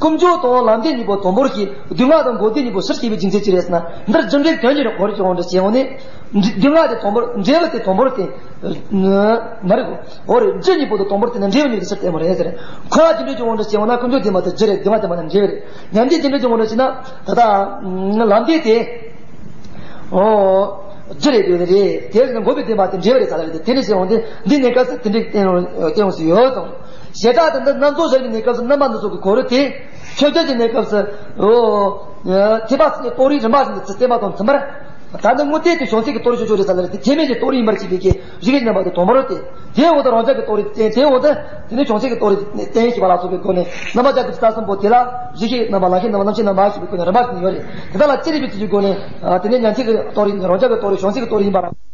ཀུན་འབྱུང་དང་ལམ་བདེན་གཉིས་པོ་དང་པོར་ཤེས། སྡུག་བསྔལ་དང་དགོས་འདོད་གཉིས་པོ་ཕྱིར་སྐྱེ་བའི་རྒྱུ་མཚན་ཅི་རེད་ཟེར་ན། འདིར་རྒྱུ་འབྲས་དོན་གྱི་རིགས་གོ་རིམ་གྱི་དབང་དུ་བྱས་ཡོང་ནས། སྡུག་བསྔལ་དེ་དང་པོར་འབྲས་བུ་དེ་དང་པོར་བརྟེན། མ་རེད་གོ། འོ་རེད། རྒྱུ་གཉིས་པོ་དེ་དང་པོར་བརྟེན་ནས་འབྲས་བུ་གཉིས་དེ་ཕྱིར་བསྟན་པ་རེད་ཟེར། འཁོར་བ་རྒྱུ་འབྲས་ཀྱི་དབང་དུ་བྱས་ཡོང་ན་ཀུན་འབྱུང་བདེན་པ་དེ་རྒྱུ་རེད། སྡུག་བསྔལ་བདེན་པ་དེ་འབྲས་བུ་རེད། ཉམས་བདེན་རྒྱུ་འབྲས་ཀྱི་དབང་དུ་བྱས་ན་ད་ལྟ་ལམ་བདེན་དེ། ཨོ། རྒྱུ་རེད་དེ་རེད། དེ་བཞིན་འགོག་པའི་བདེན་པ་དེ་འབྲས་བུ་རེད་ཟེར་ལ་རེད་དེ། དེ་ནས་བྱས་ཡོང་དུས་འདི་གནས་སྐབས་སུ་དེ་འདྲའི་བསྟན་རུང་བསྟན་ཡོང་སྲིད་ཡོད་ཙང་། བྱེ་བྲག་ཏུ་འདི་རྣམ་རྫོགས་གཞལ་བའི་གནས་སྐབས་སུ་རྣམ་པ་འདི་ཚོ་གི་གོ་རིམ་དེ། ཆོས་ཅན་གྱི་གནས་སྐབས་སུ། ཨོ། ཐེག་པ་གསུམ་གྱི་རྟོགས་རིགས་རིམ་པ་བཞིན་དུ་ཚུར་བསྟན་པ་དང་མཐུན་པར། ད་ནི་དངོས་བསྟན་དེ་བྱང་སེམས་ཀྱི་རྟོགས་རིགས་ཆོས་ཅན་རེད་ཟེར་ལ་རེད་དེ། ཐེག་དམན་གྱི་རྟོགས་རིགས་ཡིན་པར་བྱེད་པའི་གི་གཞི་གི་རྣམ་པ་དེ་དང་པོར་བསྟན། དེའི་འོག་ཏུ་རང་རྐྱ་གི་རྟོགས་རིགས་བསྟན། དེའི་འོག་ཏུ་དེ་ནི་བྱང་སེམས་ཀྱི་རྟོགས་རིགས་བསྟན་ཞེས་པ་ལ་སོགས་པའི་སྒོ་ནས་རྣམ་པ་བརྒྱ་དང་བཅུ་རྩ་གསུམ་པོ་དེ་ལ་གཞི་ཤེས་རྣམ་པ་ལམ་ཤེས་རྣམ་པ་རྣམ་ཤེས་རྣམ་པ་ཞེས་པའི་སྒོ་ནས་རིམ་པ་བཞིན་ཡོད་རེད། དེ་དག་ལ་ཅི་རིགས་པའི་ཚུལ་གྱི་སྒོ་ནས། དེ་ནས་ཉན་ཐོས་ཀྱི་རྟོགས་རིགས་རང་རྐྱ་གི་རྟོགས་རིགས་བྱང་སེམས་ཀྱི་རྟོགས་རིགས་ཡིན་པ་ལ།